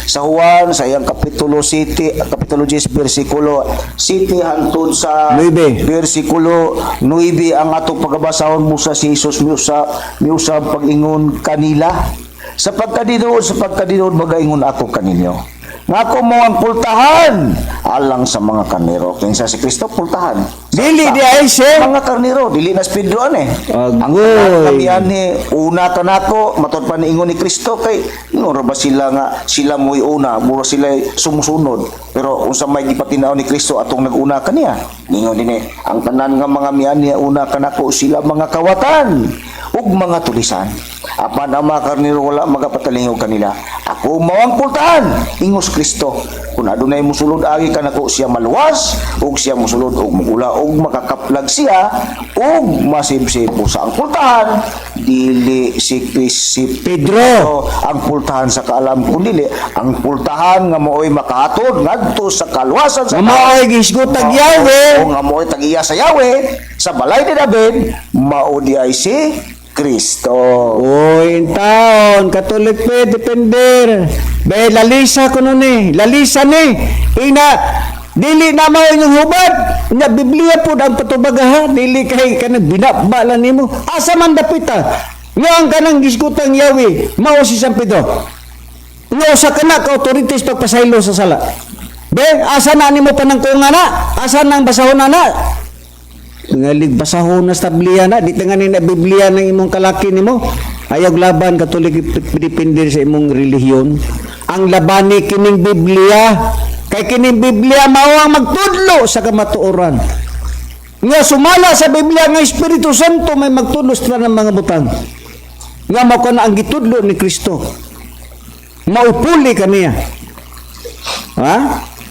sa Juan sa iyang kapitulo 7, kapitulo 10 bersikulo 7 hangtod sa 9. Bersikulo 9 ang atong pagabasahon. Musa si Jesus miusa miusab pag-ingon kanila, Sa pagkadinuod magaingon ako kaninyo nga ako mo ang pultahan alang sa mga karnero." Kinsa si Kristo pultahan? Dili di ay siya. Mga karnero, dili na si Pedro ane. Agoy. Ang tanan kami ani una kanako, matud pa niingon ni Kristo kay ingon ra ba sila nga sila mo'y una, mura sila sumusunod. Pero unsa may gipatinaw ni Kristo atong naguna kaniya? Ningon dinhi, ang tanan nga mga miani una kanako, sila mga kawatan ug mga tulisan. Apan ang mga karnero wala magapatalingog kanila. Ako mao ang pultahan, ingos Kristo. Kung adunay musulod agi kanako, siya maluwas, ug siya musulod ug mugula ug makakaplag siya ug masibsib. Sa ang pultahan, dili si si Pedro. Ang pultahan sa kaalam, kun dili ang pultahan nga maoy makahatod ngadto sa kaluwasan sa Nga mao'y gisgutag Yahweh. O nga maoy tag-iya sa Yahweh sa balay ni David, mao di ay si Kristo. Uy, in taon, Catholic pe, depender. Be, lalisa ko nun eh. Lalisa ni. Ina, dili na mao inyong hubad. Nya, Biblia po ang patubag ha. Dili kay kanang binaba lang nimo. Asa man dapita? Nga ang kanang gisgutang Yahweh, mao si San Pedro. Nga usa ka na ka authorities pagpasaylo sa sala. Be, asa na nimo panangkungan na? Asa nang basahon na na? Tingalig basahon na sa tabliya na, di tinganin na Biblia ng imong kalaki nimo. Ayaw laban Katolik depende sa imong relihiyon. Ang labani kining Biblia, kay kining Biblia mao ang magtudlo sa kamatuoran. Nga sumala sa Biblia nga Espiritu Santo may magtudlo sa tanang mga butang. Nga mao kana ang gitudlo ni Kristo. Maupuli kaniya. Ha?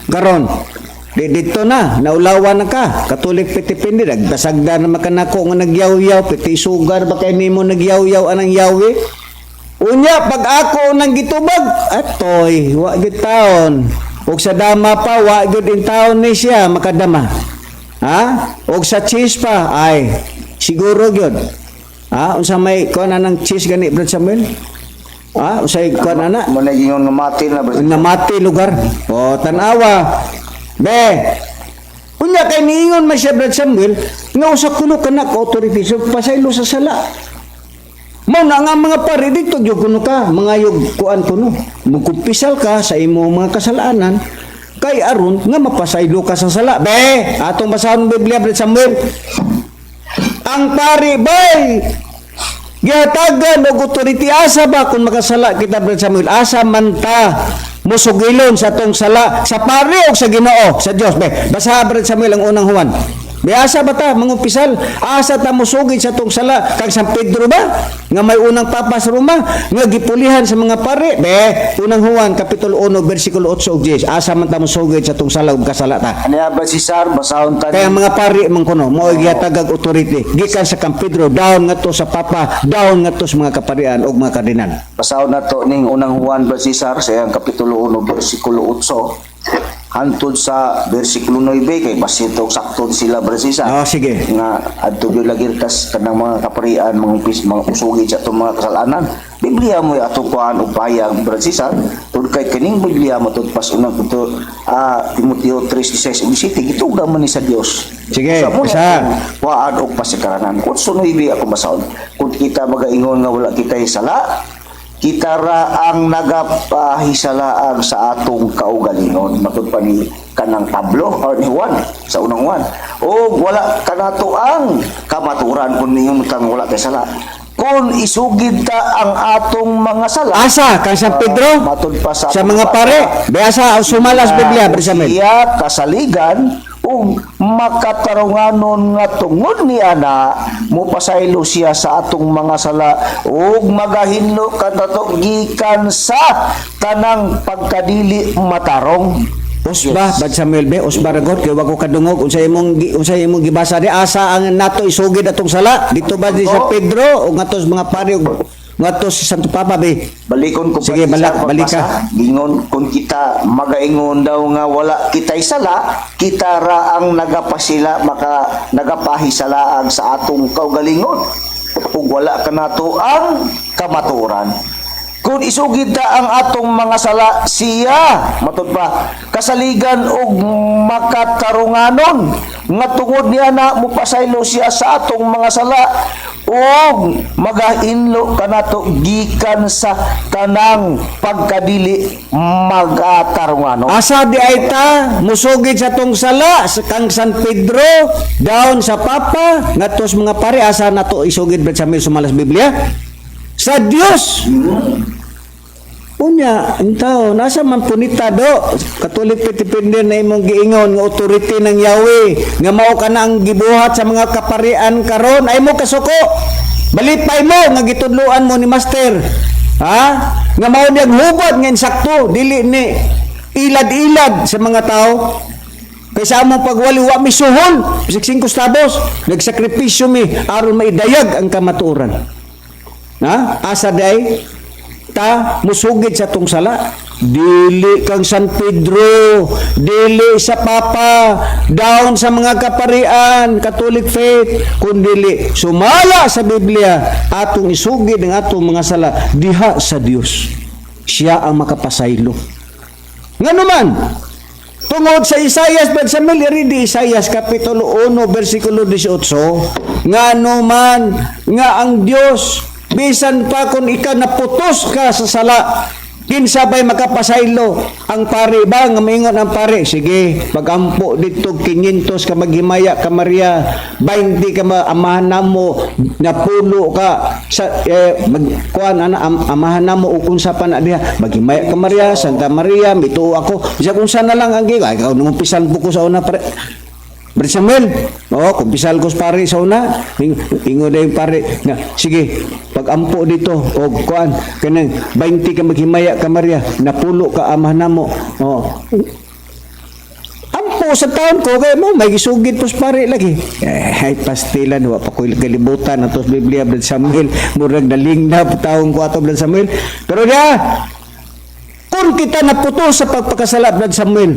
Karon, di dito na, naulawan na ka. Katolik pitipindi, nagdasagda na makanako nga nagyaw-yaw, piti sugar ba kay nimo nagyaw-yaw anang yawi? Unya, pag ako nang gitubag, atoy, wa gyud taon. Ug sa dama pa, wa gyud in taon ni siya makadama. Ha? Ug sa cheese pa, ay, siguro gyud. Ha? Unsa may kuan anang cheese gani, Brad Samuel? Ha? Unsay kuan ana? Mo na gingon nga mati na ba? Namati lugar. O, tanawa. Be. Unya kay niingon man siya Brad Samuel, nga usa kuno kana ka authority sa pasaylo sa sala. Mao na nga mga pare dito gyud kuno ka, mga yug kuan kuno. Mugkumpisal ka sa imong mga kasalanan kay aron nga mapasaylo ka sa sala. Be, atong basahon ang Biblia, Brad Samuel. Ang pare bay gihatagan og authority, asa ba kung makasala kita, Brad Samuel? Asa man ta musugilon sa atong sala, sa pare o sa Ginoo, sa Dios? Be, basaha, Brad Samuel, ang Unang Juan. Be, asa ba ta mangumpisal? Asa ta musugid sa atong sala? Kag San Pedro ba nga may unang papa sa Roma nga gipulihan sa mga pare? Be, Unang Juan kapitulo 1 bersikulo 8 ug 10. Asa man ta musugid sa atong sala ug kasala ta? Ano ba si Sar basahon ta? Kaya ang mga pari man kuno mao gihatagag authority gikan sa Kang Pedro down ngadto sa papa, down ngadto sa mga kaparian ug mga kardinal. Basahon na to ning Unang Juan ba Cesar sa iyang kapitulo 1 bersikulo 8 hantod sa bersikulo 9 kay basito sakton sila ba Cesar. Oh, sige. Nga adto gyud lagi tas kanang mga kaparian mga umpis mga usugid sa atong mga kasalanan. Biblia mo atong kuan og payag, Brad Cesar, tud kay kining Biblia mo tud pas unang kuto Timoteo 3:16 ug 17 gituga man ni sa Dios. Sige, Sa mo ni isa. atong kuan og pasikaranan. 8:9 ako basahon. Kung kita magaingon nga wala kitay sala, kita ra ang nagapahisalaang sa atong kaugalingon, matud pa ni kanang Pablo or ni Juan sa Unang Juan. O wala kanato ang kamaturan kung ningon kang wala kay sala kung isugid ta ang atong mga sala. Asa kang San Pedro? Matud pa sa Sa mga pare, be, asa sumalas Biblia, Brad Samuel? Siya kasaligan. ug makatarunganon nga tungod ni ana mopasaylo siya sa atong mga sala ug magahinlo kanato gikan sa tanang pagkadili matarong. Usba, Brad Samuel be, usba ragot kay wa ko kadungog unsa imong gibasa di asa ang nato isugid atong sala dito ba di sa Pedro o ngadto sa mga pari o ngadto sa Santo Papa be? Balikon ko Sige, pa sa balik ka. pagbasa. Gingon kung kita magaingon daw nga wala kita'y sala, kita ra ang nagapasila maka nagapahisalaag sa atong kaugalingon ug wala kanato ang kamaturan. Kung isugid ta ang atong mga sala, siya matud pa kasaligan og makatarunganon nga tungod niya na mopasaylo siya sa atong mga sala ug magahinlo kanato gikan sa tanang pagkadili magatarunganon. Asa di ay ta musugid sa tong sala sa kang San Pedro down sa Papa ngadto sa mga pari? Asa nato isugid, Brad Samuel, sumala sa Biblia? Sa Dios. Unya, ang tao, nasa man punita do, Catholic Petipender na imong giingon nga authority ng Yahweh, nga mao ka na ang gibuhat sa mga kaparian karon, ay mo kasuko. Balipay mo nga gitudloan mo ni Master. Ha? Nga mao niyang hubad nga insakto, dili ni ilad-ilad sa mga tao. Kaysa among pagwali, wa mi suhol, bisag 5 tabos, nagsakripisyo mi aron maidayag ang kamatuoran. Ha? Asa day ta musugid sa tong sala? Dili kang San Pedro, dili sa Papa, down sa mga kaparian, Catholic faith, kundili sumala sa Biblia, atong isugid ang atong mga sala diha sa Dios. Siya ang makapasaylo. Ngano man? Tungod sa Isayas, Brad Samuel, di Isayas Kapitulo 1, versikulo 18, ngano man nga ang Dios, bisan pa kung ikaw naputos ka sa sala, kinsa bay makapasaylo? Ang pare ba nga maingon ang pare, "Sige, pagampo dito 500 ka maghimaya ka Maria, 20 ka amahan namo, napulo ka sa mag kuan ana amahan namo ug unsa pa na diha, maghimaya ka Maria, Santa Maria, mituo ako," bisag unsa na lang ang gi ay ikaw nangumpisal po ko sa una pare. Brad Samuel, oo, kumpisal ko sa pare sa una. Ingon na yung pare nga, "Sige, pag-ampo dito, o kuan, kanang 20 ka maghimaya ka Maria, napulo ka amahan namo." Oh. Ampo sa taon ko, kay mo, may gisugid po sa pare lagi. Eh, ay, pastilan, wa pa ko'y kalibutan ato sa Biblia, Brad Samuel. Murag nalingnab taong ko ato, Brad Samuel. Pero niya, kung kita naputo sa pagpakasala, Brad Samuel,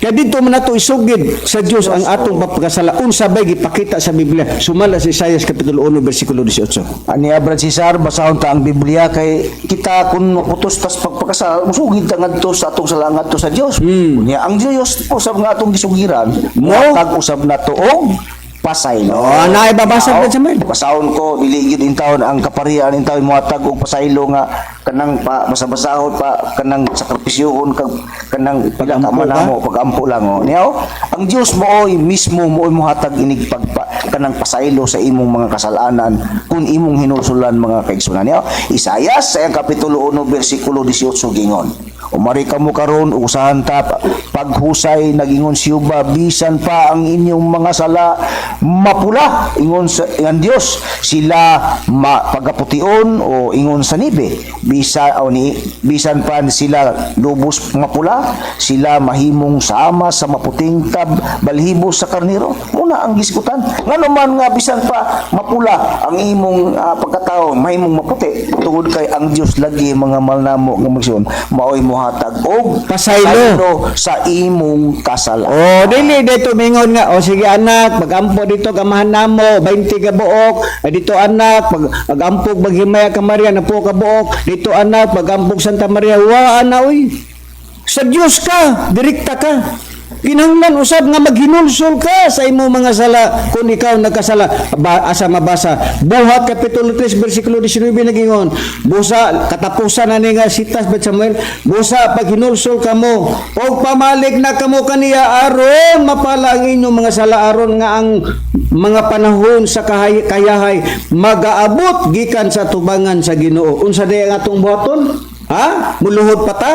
kaya dito man nato isugid sa Dios ang atong pagpakasala. Unsa bay gipakita sa Biblia? Sumala sa Isaias Kapitulo 1 versikulo 18. Ani Brad Cesar, basahon ta ang Biblia kay kita kung maputos tas pagpakasal, musugid ta ngadto sa atong sala ngadto sa Dios. Unya ang Dios usab nga atong gisugiran, Mo? mohatag usab nato og pasaylo. Oh, naay babasa, Brad Samuel. Basahon ko, dili gyud intawon ang kaparian intawon mohatag og pasaylo nga kanang pa basa-basahon pa kanang sakripisyohon kag kanang pila ka Pag-ampo man ka? mo pag-ampo lang oh. Niya oh, ang Dios mooy mismo mooy mohatag inig pagpa kanang pasaylo sa imong mga kasalanan kung imong hinulsulan, mga kaigsunan. Niya oh, Isayas sa iyang kapitulo 1 bersikulo 18 gingon. "Umari kamo karon ug usahan ta paghusay nagingon si Juba, bisan pa ang inyong mga sala mapula, ingon sa ang Dios, sila ma, pagapution o ingon sa nibe. Bisa o ni bisan pa sila lubos mapula, sila mahimong sama sa maputing tab balhibo sa karniro." Muna ang gisgutan ngano man nga bisan pa mapula ang imong pagkatao mahimong maputi, tungod kay ang Dios lagi, mga malnamo nga magsyon, maoy mohatag og Pasaylo. sa imong kasalanan. Oh, dili dito mingon nga, "Oh sige anak, magampo dito kamahan namo, 20 ka buok. Ay, dito anak, pag magampog maghimaya ka Maria, napo ka buok. Dito anak, magampog Santa Maria." Wa ana oy. Sa Dios ka, direkta ka. Kinahanglan usab nga maghinulsol ka sa imong mga sala kung ikaw nagkasala. Ba, asa mabasa? Buhat Kapitulo 3 versikulo 19 nagingon. Busa katapusan na ni nga sitas ba Samuel? Busa paghinulsol kamo og pamalik na kamo kaniya aron mapala ang inyong mga sala, aron nga ang mga panahon sa kayahay magaabot gikan sa tubangan sa Ginoo. Unsa day ang atong buhaton? Ha? Muluhod pa ta?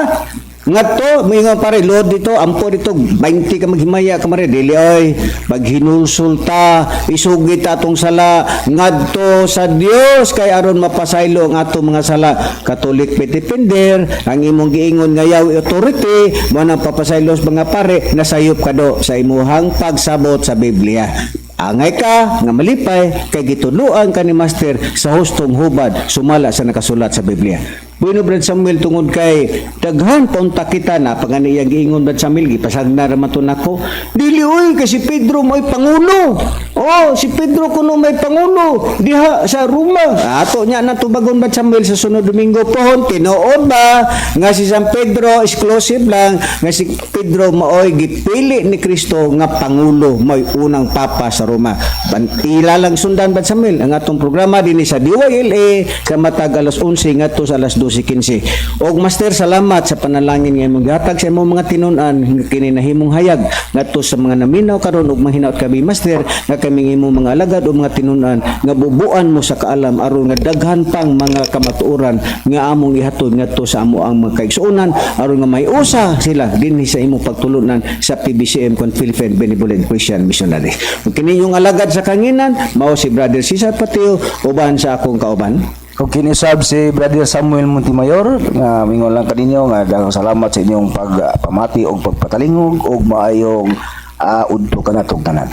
Ngadto, moingon pare, Lord dito, ampo dito, 20 ka maghimaya ka mare, dili oy, maghinulsol ta, isugit ta atong sala, ngadto sa Dios kay aron mapasaylo ang atong mga sala. Catholic Faith Defender, ang imong giingon nga yaw authority, mo nang papasaylo sa mga pare, nasayop ka do sa imuhang pagsabot sa Biblia. Angay ka nga malipay kay gitudloan ka ni Master sa hustong hubad sumala sa nakasulat sa Biblia. Bueno, Brad Samuel, tungod kay daghan paunta kita na pagani iyang giingon, Brad Samuel, gipasagna ra man to nako. Dili oy, kay si Pedro mo'y pangulo. Oh, si Pedro kuno may pangulo diha sa Roma. Ato nya na tubagon, Brad Samuel, sa sunod Domingo pohon. Tinuod ba nga si San Pedro exclusive lang, nga si Pedro maoy gipili ni Kristo nga pangulo, mo'y unang papa sa Roma? Ila lang sundan, Brad Samuel, ang atong programa dinhi sa DYLA sa matag alas 11 ngadto sa alas 12:15. Og Master, salamat sa panalangin nga imong gihatag sa imong mga tinun-an nga kini nahimong hayag ngadto sa mga naminaw karon ug mahinaot kami, Master, nga kaming imong mga alagad o mga tinun-an nga bubuan mo sa kaalam aron nga daghan pang mga kamatuoran nga among ihatod ngadto sa amo ang mga kaigsuonan aron nga may usa sila dinhi sa imong pagtulunan sa PBCM kon Philippine Benevolent Christian Missionary. Ug kini yung alagad sa kanginan mao si Brother Cesar Pateo uban sa akong kauban. Kung kinisab si Brother Samuel Montemayor nga mingon lang kaninyo nga daghang salamat sa inyong pagpamati og pagpatalingog og maayong udto kanatong tanan.